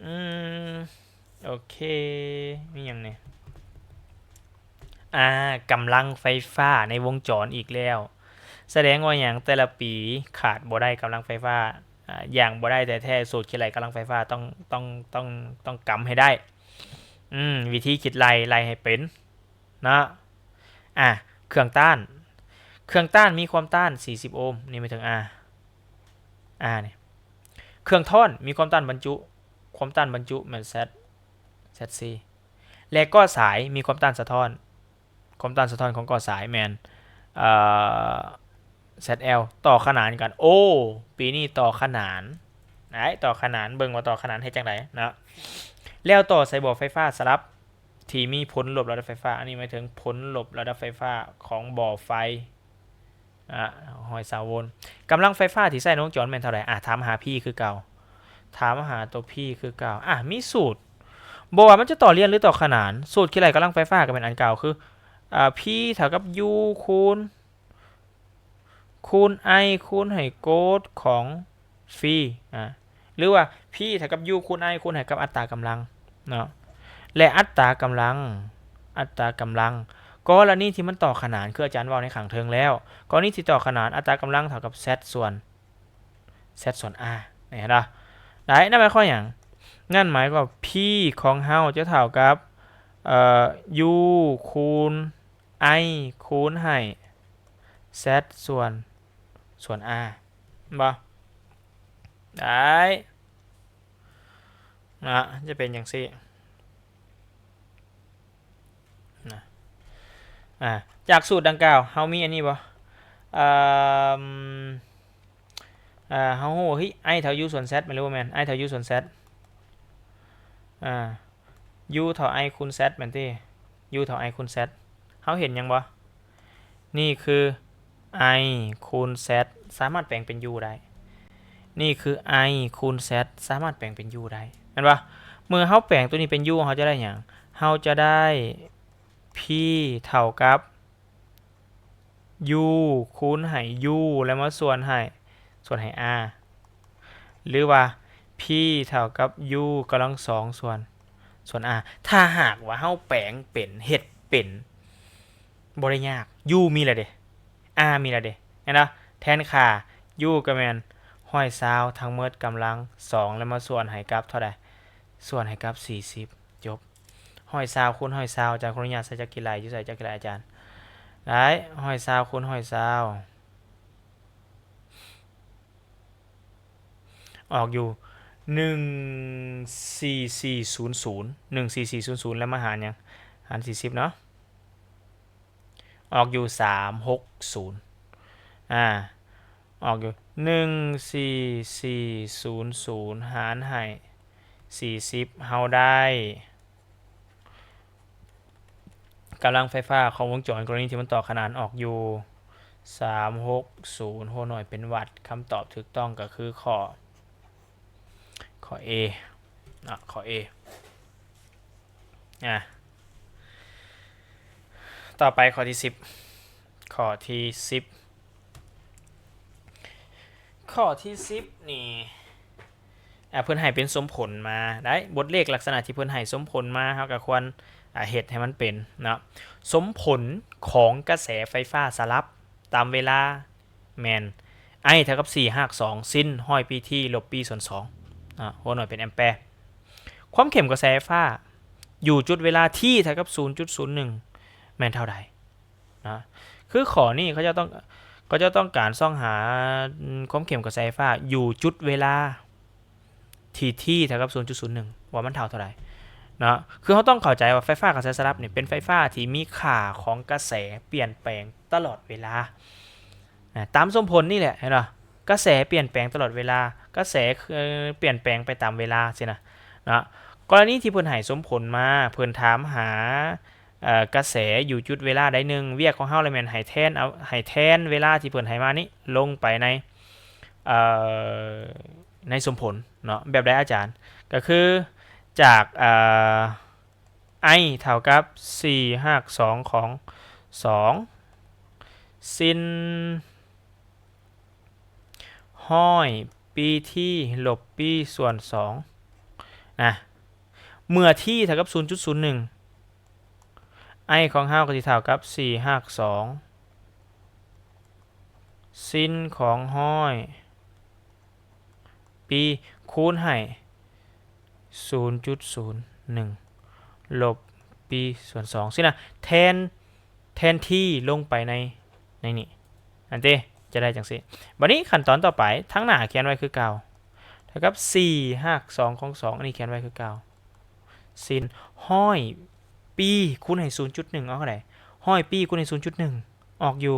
ອືມ ໂອເຄ ມີຫຍັງແດ່? ອາ ກຳລັງໄຟຟ້າໃນວົງຈອນອີກແລ້ວ. ສະແດງວ່າຫຍັງ? ແຕ່ລະປີຂາດບໍ່ໄດ້ກຳລັງໄຟຟ້າ, ອາ ຢ່າງບໍ່ໄດ້ແທ້ໆ ສູດຄິດໄລ່ກຳລັງໄຟຟ້າຕ້ອງ ຕ້ອງ ຕ້ອງ ຕ້ອງກຳໃຫ້ໄດ້. ອືມ ວິທີຄິດໄລ່ ໄລ່ໃຫ້ເປັນເນາະ. ອາ ເຄື່ອງຕ້ານ ເຄື່ອງຕ້ານມີຄວາມຕ້ານສີ່ສິບໂອມ, ນີ້ໝາຍເຖິງ R R ນີ້. ເຄື່ອງທ້ອນມີຄວາມຕ້ານບັນຈຸ, ຄວາມຕ້ານບັນຈຸແມ່ນ Z ZC ແລະ ກໍ້ສາຍມີຄວາມຕ້ານສະທ້ອນ, ຄວາມຕ້ານສະທ້ອນຂອງກໍ້ສາຍແມ່ນ ເອີ ZL ຕໍ່ຂະໜານກັນ. ໂອ້ ປີນີ້ຕໍ່ຂະໜານ ໄດ້ຕໍ່ຂະໜານ, ເບິ່ງວ່າຕໍ່ຂະໜານເຮັດຈັ່ງໃດເນາະ. ແລ້ວຕໍ່ໃສ່ບໍ່ໄຟຟ້າສະຫຼັບທີ່ມີຜົນລົບລະດັບໄຟຟ້າ, ອັນນີ້ໝາຍເຖິງຜົນລົບລະດັບໄຟຟ້າຂອງບໍ່ໄຟ ອາ ຮ້ອຍຊາວໂວນ. ກຳລັງໄຟຟ້າທີ່ໃຊ້ໃນວົງຈອນແມ່ນເທົ່າໃດ? ອາ ຖາມຫາ P ຄືເກົ່າ, ຖາມຫາຕົວ P ຄືເກົ່າ. ອາ ມີສູດ ບໍ່ວ່າມັນຈະຕໍ່ລຽນ ຫຼື ຕໍ່ຂະໜານ, ສູດຄິດໄລ່ກຳລັງໄຟຟ້າກໍແມ່ນອັນເກົ່າ ຄື ອາ P ເທົ່າກັບ U ຄູນ ຄູນ I ຄູນໃຫ້ໂກດຂອງຟຣີ ອາ ຫຼືວ່າ P ເທົ່າກັບ U ຄູນ I ຄູນໃຫ້ກັບອັດຕາກຳລັງເນາະ ແລະ ອັດຕາກຳລັງ ອັດຕາກຳລັງ ກໍລະນີທີ່ມັນຕໍ່ຂະໜານ ຄືອາຈານເວົ້າໃນຂ້າງເທິງແລ້ວ, ກໍລະນີທີ່ຕໍ່ຂະໜານ ອັດຕາກຳລັງເທົ່າກັບ Z ສ່ວນ Z ສ່ວນ R ນີ້ເຫັນບໍ່? ໄດ້ ນັ້ນໝາຍຄວາມຫຍັງ? ນັ້ນໝາຍຄວາມ P ຂອງເຮົາຈະເທົ່າກັບ ເອີ U ຄູນ I ຄູນໃຫ້ Z ສ່ວນ ສ່ວນ R ແມ່ນບໍ່? ໄດ້ນະ ຈະເປັນຈັ່ງຊີ້ນະ. ອາ ຈາກສູດດັ່ງກ່າວ ເຮົາມີອັນນີ້ບໍ່? ເອີ ເອີ ເຮົາຮູ້ ເຮີ້ຍ I ເທົ່າ U ສ່ວນ Z ແມ່ນ ຫຼື ບໍ່ແມ່ນ? I ເທົ່າ U ສ່ວນ Z ອາ U ເທົ່າ I ຄູນ Z ແມ່ນຕິ? U ເທົ່າ I ຄູນ Z ເຮົາເຫັນຫຍັງບໍ່? ນີ້ຄື I ຄູນ Z ສາມາດແປງເປັນ U ໄດ້. ນີ້ຄື I ຄູນ Z ສາມາດແປງເປັນ U ໄດ້ ແມ່ນບໍ່? ເມື່ອເຮົາແປງຕົວນີ້ເປັນ U ເຮົາຈະໄດ້ຫຍັງ? ເຮົາຈະໄດ້ P ເທົ່າກັບ U ຄູນໃຫ້ U ແລ້ວມາສ່ວນໃຫ້ ສ່ວນໃຫ້ R ຫຼືວ່າ P ເທົ່າກັບ U ກຳລັງສອງ ສ່ວນ ສ່ວນ R. ຖ້າຫາກວ່າເຮົາແປງເປັນ ເຮັດເປັນ ບໍ່ໄດ້ຍາກ, U ມີແລ້ວເດ້ R ມີແລ້ວເດ້ ເຫັນບໍ່? ແທນຄ່າ U ກໍແມ່ນຮ້ອຍຊາວທັງໝົດກຳລັງສອງ ແລ້ວມາສ່ວນໃຫ້ກັບເທົ່າໃດ? ສ່ວນໃຫ້ກັບສີ່ສິບ. ຈົບ. ຮ້ອຍຊາວຄູນຮ້ອຍຊາວ ອາຈານຂໍອະນຸຍາດໃສ່ຈັກກິດໄລ່ ຢູ່ໃສຈັກກິດໄລ່ອາຈານ? ໄດ້ ຮ້ອຍຊາວຄູນຮ້ອຍຊາວ ອອກຢູ່ໜຶ່ງສີ່ສີ່ສູນສູນ ໜຶ່ງສີ່ສີ່ສູນສູນ ແລ້ວມາຫານຫຍັງ? ຫານສີ່ສິບເນາະ ອອກຢູ່ສາມຫົກສູນ ອາ ອອກຢູ່ໜຶ່ງສີ່ສີ່ສູນສູນ ຫານໃຫ້ສີ່ສິບ ເຮົາໄດ້ ກຳລັງໄຟຟ້າຂອງວົງຈອນກໍລະນີທີ່ມັນຕໍ່ຂະໜານອອກຢູ່ສາມຫົກສູນ ຫົວໜ່ວຍເປັນວັດ. ຄຳຕອບຖືກຕ້ອງກໍຄືຂໍ້ ຂໍ້ A ເນາະ ຂໍ້ A. ອາ ຕໍ່ໄປຂໍ້ທີສິບ ຂໍ້ທີສິບ ຂໍ້ທີສິບນີ້ ອາ ເພິ່ນໃຫ້ເປັນສົມຜົນມາໄດ້ ບົດເລກລັກສະນະທີ່ເພິ່ນໃຫ້ສົມຜົນມາ ເຮົາກໍຄວນ ອາ ເຮັດໃຫ້ມັນເປັນເນາະ. ສົມຜົນຂອງກະແສໄຟຟ້າສະຫຼັບຕາມເວລາແມ່ນ I ເທົ່າກັບສີ່ຮາກສອງ ຊິນຮ້ອຍປີ T ລົບ P ສ່ວນສອງ ອາ ຫົວໜ່ວຍເປັນແອມແປ. ຄວາມເຂັ້ມກະແສໄຟຟ້າຢູ່ຈຸດເວລາ T ເທົ່າກັບສູນຈຸດສູນໜຶ່ງ ແມ່ນເທົ່າໃດ? ນະ ຄືຂໍ້ນີ້ເຂົາເຈົ້າຕ້ອງ ເຂົາເຈົ້າຕ້ອງການຊອກຫາຄວາມເຂັ້ມກະແສໄຟຟ້າຢູ່ຈຸດເວລາທີ່ T ເທົ່າກັບສູນຈຸດສູນໜຶ່ງ ວ່າມັນເທົ່າເທົ່າໃດເນາະ. ຄືເຮົາຕ້ອງເຂົ້າໃຈວ່າໄຟຟ້າກະແສສະຫຼັບນີ້ເປັນໄຟຟ້າທີ່ມີຄ່າຂອງກະແສປ່ຽນແປງຕະຫຼອດເວລາ ນະ ຕາມສົມຜົນນີ້ແຫຼະ ເຫັນບໍ່? ກະແສປ່ຽນແປງຕະຫຼອດເວລາ ກະແສ ເອີ ປ່ຽນແປງໄປຕາມເວລາຊີ້ນະ ເນາະ. ກໍລະນີທີ່ເພິ່ນໃຫ້ສົມຜົນມາ ເພິ່ນຖາມຫາ ເອີ ກະແສຢູ່ຈຸດເວລາໃດໜຶ່ງ ວຽກຂອງເຮົາລະແມ່ນໃຫ້ແທນເອົາ ໃຫ້ແທນເວລາທີ່ເພິ່ນໃຫ້ມານີ້ລົງໄປໃນ ເອີ ໃນສົມຜົນເນາະ. ແບບໃດອາຈານ? ກໍຄືຈາກ ເອີ I ເທົ່າກັບສີ່ຮາກສອງຂອງສອງ ຊິນ ຮ້ອຍ P T ລົບ P ສ່ວນສອງນະ ເມື່ອ T ເທົ່າກັບສູນຈຸດສູນໜຶ່ງ I ຂອງເຮົາກໍຊິເທົ່າກັບ ສີ່ ຮາກສອງ ຊິນຂອງຮ້ອຍ P ຄູນໃຫ້ ສູນຈຸດສູນໜຶ່ງ ລົບ P ສ່ວນສອງ ຊີ້ນະ ແທນ ແທນ T ລົງໄປໃນ ໃນນີ້ ອັນເດ ຈະໄດ້ຈັ່ງຊີ້. ບັດນີ້ຂັ້ນຕອນຕໍ່ໄປ ທາງໜ້າຂຽນໄວ້ຄືເກົ່າ ເທົ່າກັບ ສີ່ ຮາກສອງຂອງສອງ ອັນນີ້ຂຽນໄວ້ຄືເກົ່າ ຊິນຮ້ອຍ P ຄູນໃຫ້ ສູນຈຸດໜຶ່ງ ອອກເທົ່າໃດ? ຮ້ອຍ P ຄູນໃຫ້ ສູນຈຸດໜຶ່ງ ອອກຢູ່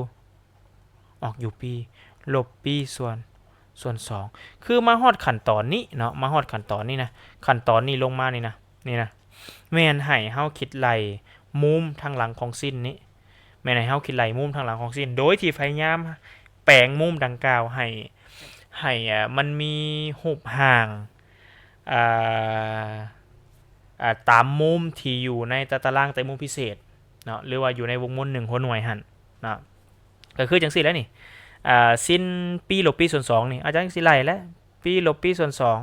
ອອກຢູ່ P ລົບ P ສ່ວນ ສ່ວນສອງ ຄືມາຮອດຂັ້ນຕອນນີ້ເນາະ ມາຮອດຂັ້ນຕອນນີ້ນະ ຂັ້ນຕອນນີ້ລົງມານີ້ນະ ນີ້ນະ ແມ່ນໃຫ້ເຮົາຄິດໄລ່ມຸມທາງຫຼັງຂອງຊິນນີ້ ແມ່ນໃຫ້ເຮົາຄິດໄລ່ມຸມທາງຫຼັງຂອງຊິນ ໂດຍທີ່ພະຍາຍາມແປງມຸມດັ່ງກ່າວໃຫ້ ໃຫ້ ເອີ ມັນມີຮູບຮ່າງ ເອີ ເອີ ຕາມມຸມທີ່ຢູ່ໃນຕາຕະລາງແຕງມຸມພິເສດເນາະ ຫຼືວ່າຢູ່ໃນວົງມົນໜຶ່ງຫົວໜ່ວຍຫັ້ນເນາະ ກໍຄືຈັ່ງຊີ້ແຫຼະນີ້ ເອີ ຊິນ P ລົບ P ສ່ວນສອງນີ້ ອາຈານກໍຊິໄລ່ແຫຼະ P ລົບ P ສ່ວນສອງ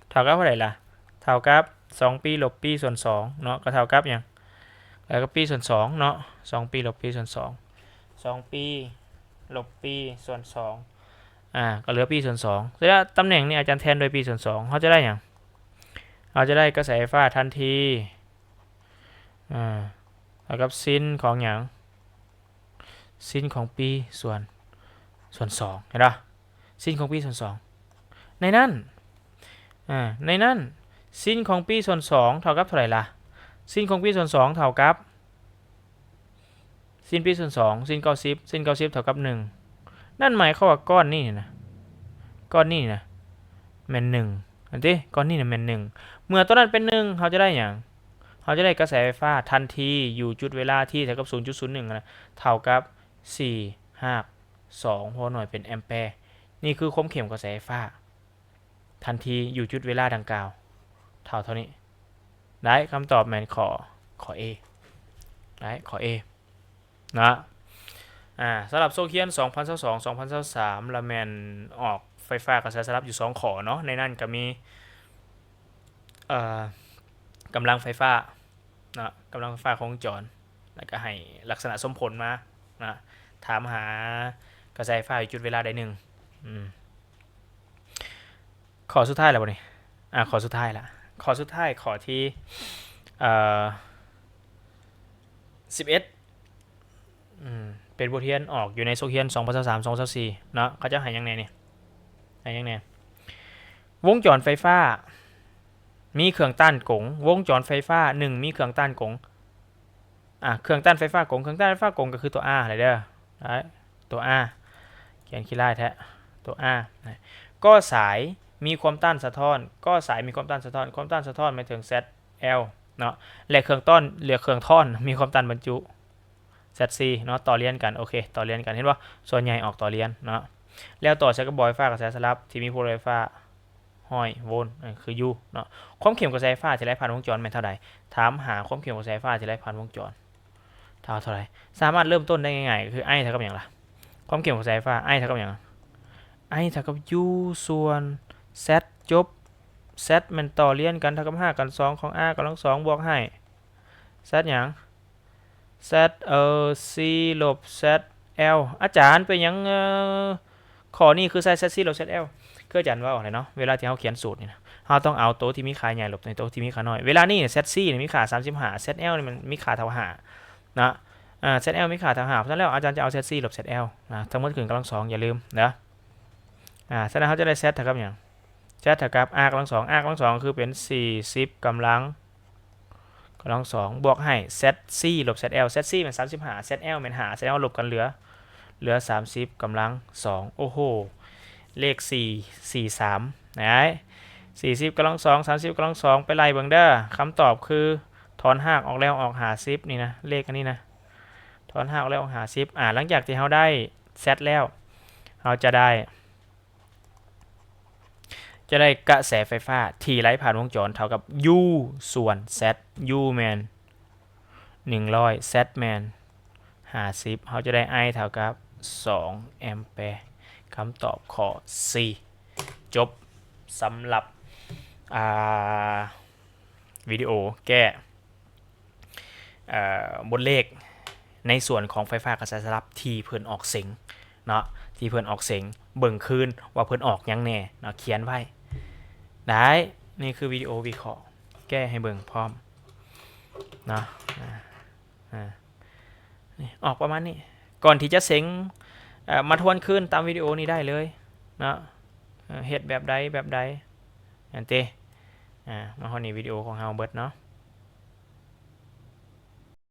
ເທົ່າກັບເທົ່າໃດລະ? ເທົ່າກັບ ສອງ P ລົບ P ສ່ວນສອງເນາະ ກໍເທົ່າກັບຫຍັງ? ເທົ່າກັບ P ສ່ວນສອງເນາະ ສອງ P ລົບ P ສ່ວນສອງ ສອງ P ລົບ P ສ່ວນສອງ ອາ ກໍເຫຼືອ P ສ່ວນສອງ ແຕ່ວ່າຕຳແໜ່ງນີ້ອາຈານແທນດ້ວຍ P ສ່ວນສອງ ເຮົາຈະໄດ້ຫຍັງ? ເຮົາຈະໄດ້ກະແສໄຟຟ້າທັນທີ ອາ ເທົ່າກັບຊິນຂອງຫຍັງ? ຊິນຂອງ P ສ່ວນ ສ່ວນສອງ ເຫັນບໍ່? ຊິນຂອງ P ສ່ວນສອງ ໃນນັ້ນ ອາ ໃນນັ້ນ ຊິນຂອງ P ສ່ວນສອງເທົ່າກັບເທົ່າໃດລະ? ຊິນຂອງ P ສ່ວນສອງເທົ່າກັບ ຊິນ P ສ່ວນສອງ ຊິນ ເກົ້າສິບ ຊິນ ເກົ້າສິບເທົ່າກັບໜຶ່ງ ນັ້ນໝາຍຄວາມວ່າກ້ອນນີ້ນະ ກ້ອນນີ້ນະ ແມ່ນໜຶ່ງ ເຫັນຕິ? ກ້ອນນີ້ນະແມ່ນໜຶ່ງ ເມື່ອຕົວນັ້ນເປັນໜຶ່ງ ເຮົາຈະໄດ້ຫຍັງ? ເຮົາຈະໄດ້ກະແສໄຟຟ້າທັນທີຢູ່ຈຸດເວລາ T ເທົ່າກັບ ສູນຈຸດສູນໜຶ່ງ ນະ ເທົ່າກັບ ສີ່ ຮາກ ສອງ ຫົວໜ່ວຍເປັນແອມແປ. ນີ້ຄືຄວາມເຂັ້ມຂອງກະແສໄຟຟ້າທັນທີຢູ່ຈຸດເວລາດັ່ງກ່າວ ເທົ່າ ເທົ່ານີ້. ໄດ້ ຄຳຕອບແມ່ນຂໍ້ ຂໍ້ A ໄດ້ ຂໍ້ A ນະ. ອາ ສຳລັບໂຊກຮຽນ ສອງພັນຊາວສອງ ສອງພັນຊາວສາມ ລະແມ່ນອອກໄຟຟ້າກະແສສະຫຼັບຢູ່ສອງຂໍ້ເນາະ ໃນນັ້ນກະມີ ເອີ ກຳລັງໄຟຟ້າເນາະ ກຳລັງໄຟຟ້າຄົງວງຈອນ ແລ້ວກະໃຫ້ລັກສະນະສົມຜົນມານະ ຖາມຫາກະແສໄຟຟ້າຢູ່ຈຸດເວລາໃດໜຶ່ງ. ອືມ ຂໍ້ສຸດທ້າຍແລ້ວບໍ່ນີ້? ອາ ຂໍ້ສຸດທ້າຍລະ ຂໍ້ສຸດທ້າຍ ຂໍ້ທີ ເອີ ສິບເອັດ ອືມ ເປັນບົດຮຽນອອກຢູ່ໃນໂຊກຮຽນ ສອງພັນຊາວສາມ ສອງພັນຊາວສີ່ ເນາະ ເຂົາເຈົ້າໃຫ້ຫຍັງແດ່ນີ້? ໃຫ້ຫຍັງແດ່? ວົງຈອນໄຟຟ້າມີເຄື່ອງຕ້ານກົງ ວົງຈອນໄຟຟ້າ ໜຶ່ງ ມີເຄື່ອງຕ້ານກົງ ອາ ເຄື່ອງຕ້ານໄຟຟ້າກົງ ເຄື່ອງຕ້ານໄຟຟ້າກົງກໍຄືຕົວ R ຫັ້ນແຫຼະເດີ ຕົວ R ຂຽນຂີ້ລ້າຍແທ້ ຕົວ R ກໍສາຍມີຄວາມຕ້ານສະທ້ອນ ກໍສາຍມີຄວາມຕ້ານສະທ້ອນ ຄວາມຕ້ານສະທ້ອນໝາຍເຖິງ ZL ເນາະ ແລະ ເຄື່ອງຕ້ອນ ຫຼື ເຄື່ອງທ້ອນມີຄວາມຕ້ານບັນຈຸ ZC ເນາະ ຕໍ່ລຽນກັນ ໂອເຄ ຕໍ່ລຽນກັນ ເຫັນບໍ່? ສ່ວນໃຫຍ່ອອກຕໍ່ລຽນເນາະ ແລ້ວຕໍ່ໃສ່ກັບບໍ່ໄຟຟ້າກະແສສະຫຼັບທີ່ມີໂພລາຣິໄຟຟ້າ ຮ້ອຍໂວນ ເອີ ຄື U ເນາະ. ຄວາມເຂັ້ມຂອງກະແສໄຟຟ້າທີ່ໄຫຼຜ່ານວົງຈອນແມ່ນເທົ່າໃດ? ຖາມຫາຄວາມເຂັ້ມຂອງກະແສໄຟຟ້າທີ່ໄຫຼຜ່ານວົງຈອນ ເທົ່າ ເທົ່າໃດ? ສາມາດເລີ່ມຕົ້ນໄດ້ງ່າຍໆ ກໍຄື I ເທົ່າກັບຫຍັງລະ? ຄວາມເຂັ້ມຂອງກະແສໄຟຟ້າ I ເທົ່າກັບຫຍັງ? I ເທົ່າກັບ U ສ່ວນ Z ຈົບ Z ແມ່ນຕໍ່ລຽນກັນເທົ່າກັບຮາກຂັ້ນສອງຂອງ R ກຳລັງສອງບວກໃຫ້ Z ຫຍັງ? Z ເອີ C ລົບ ZL ອາຈານ ເປັນຫຍັງ ເອີ ຂໍ້ນີ້ຄືໃສ່ ZC ລົບ ZL? ຄືອາຈານເວົ້າຫັ້ນແຫຼະເນາະ ເວລາທີ່ເຮົາຂຽນສູດນີ້ນະ ເຮົາຕ້ອງເອົາໂຕທີ່ມີຄ່າໃຫຍ່ລົບໃນໂຕທີ່ມີຄ່ານ້ອຍ. ເວລານີ້ ZC ນີ້ມີຄ່າສາມສິບຫ້າ ZL ນີ້ມັນມີຄ່າເທົ່າຫ້ານະ ອາ ZL ມີຄ່າເທົ່າຫ້າ ເພາະສະນັ້ນແລ້ວອາຈານຈະເອົາ ZC ລົບ ZL ນະ ທັງໝົດຂຶ້ນກຳລັງສອງ ຢ່າລືມເດີ. ອາ ສະນັ້ນເຮົາຈະໄດ້ Z ເທົ່າກັບຫຍັງ? Z ເທົ່າກັບ R ກຳລັງສອງ R ກຳລັງສອງຄືເປັນ ສີ່ສິບກຳລັງ ກຳລັງສອງ ບວກໃຫ້ ZC ລົບ ZL ZC ແມ່ນສາມສິບຫ້າ ZL ແມ່ນຫ້າ ສະແດງວ່າລົບກັນເຫຼືອ ເຫຼືອສາມສິບກຳລັງສອງ ໂອ້ໂຫ ເລກສີ່ ສີ່ສາມ ໄດ້ ສີ່ສິບກຳລັງສອງ ສາມສິບກຳລັງສອງ ໄປໄລ່ເບິ່ງເດີ ຄຳຕອບຄື ຖອນຮາກອອກແລ້ວອອກຫ້າສິບນີ້ນະ ເລກອັນນີ້ນະ ຖອນຮາກອອກແລ້ວອອກຫ້າສິບ ອາ ຫຼັງຈາກທີ່ເຮົາໄດ້ Z ແລ້ວ ເຮົາຈະໄດ້ ຈະໄດ້ກະແສໄຟຟ້າທີ່ໄຫຼຜ່ານວົງຈອນເທົ່າກັບ U ສ່ວນ Z U ແມ່ນໜຶ່ງຮ້ອຍ Z ແມ່ນຫ້າສິບ ເຮົາຈະໄດ້ I ເທົ່າກັບສອງແອມແປ. ຄຳຕອບຂໍ້ C ຈົບສຳລັບ ອ່າ ວິດີໂອແກ້ ເອີ ບົດເລກໃນສ່ວນຂອງໄຟຟ້າກະຈາຍສະຫຼັບທີ່ເພິ່ນອອກເສັງເນາະ ທີ່ເພິ່ນອອກເສັງ ເບິ່ງຄືນວ່າເພິ່ນອອກຫຍັງແດ່ເນາະ ຂຽນໄວ້ໄດ້. ນີ້ຄືວິດີໂອວິເຄາະ ແກ້ໃຫ້ເບິ່ງພ້ອມເນາະ ອາ ອາ ນີ້ອອກປະມານນີ້. ກ່ອນທີ່ຈະເສັງ ເອີ ມາທວນຄືນຕາມວິດີໂອນີ້ໄດ້ເລີຍເນາະ ເອີ ເຮັດແບບໃດແບບໃດ ອັນຕິ ອາ ມາຮອດນີ້ວິດີໂອຂອງເຮົາເບິດເນາະ.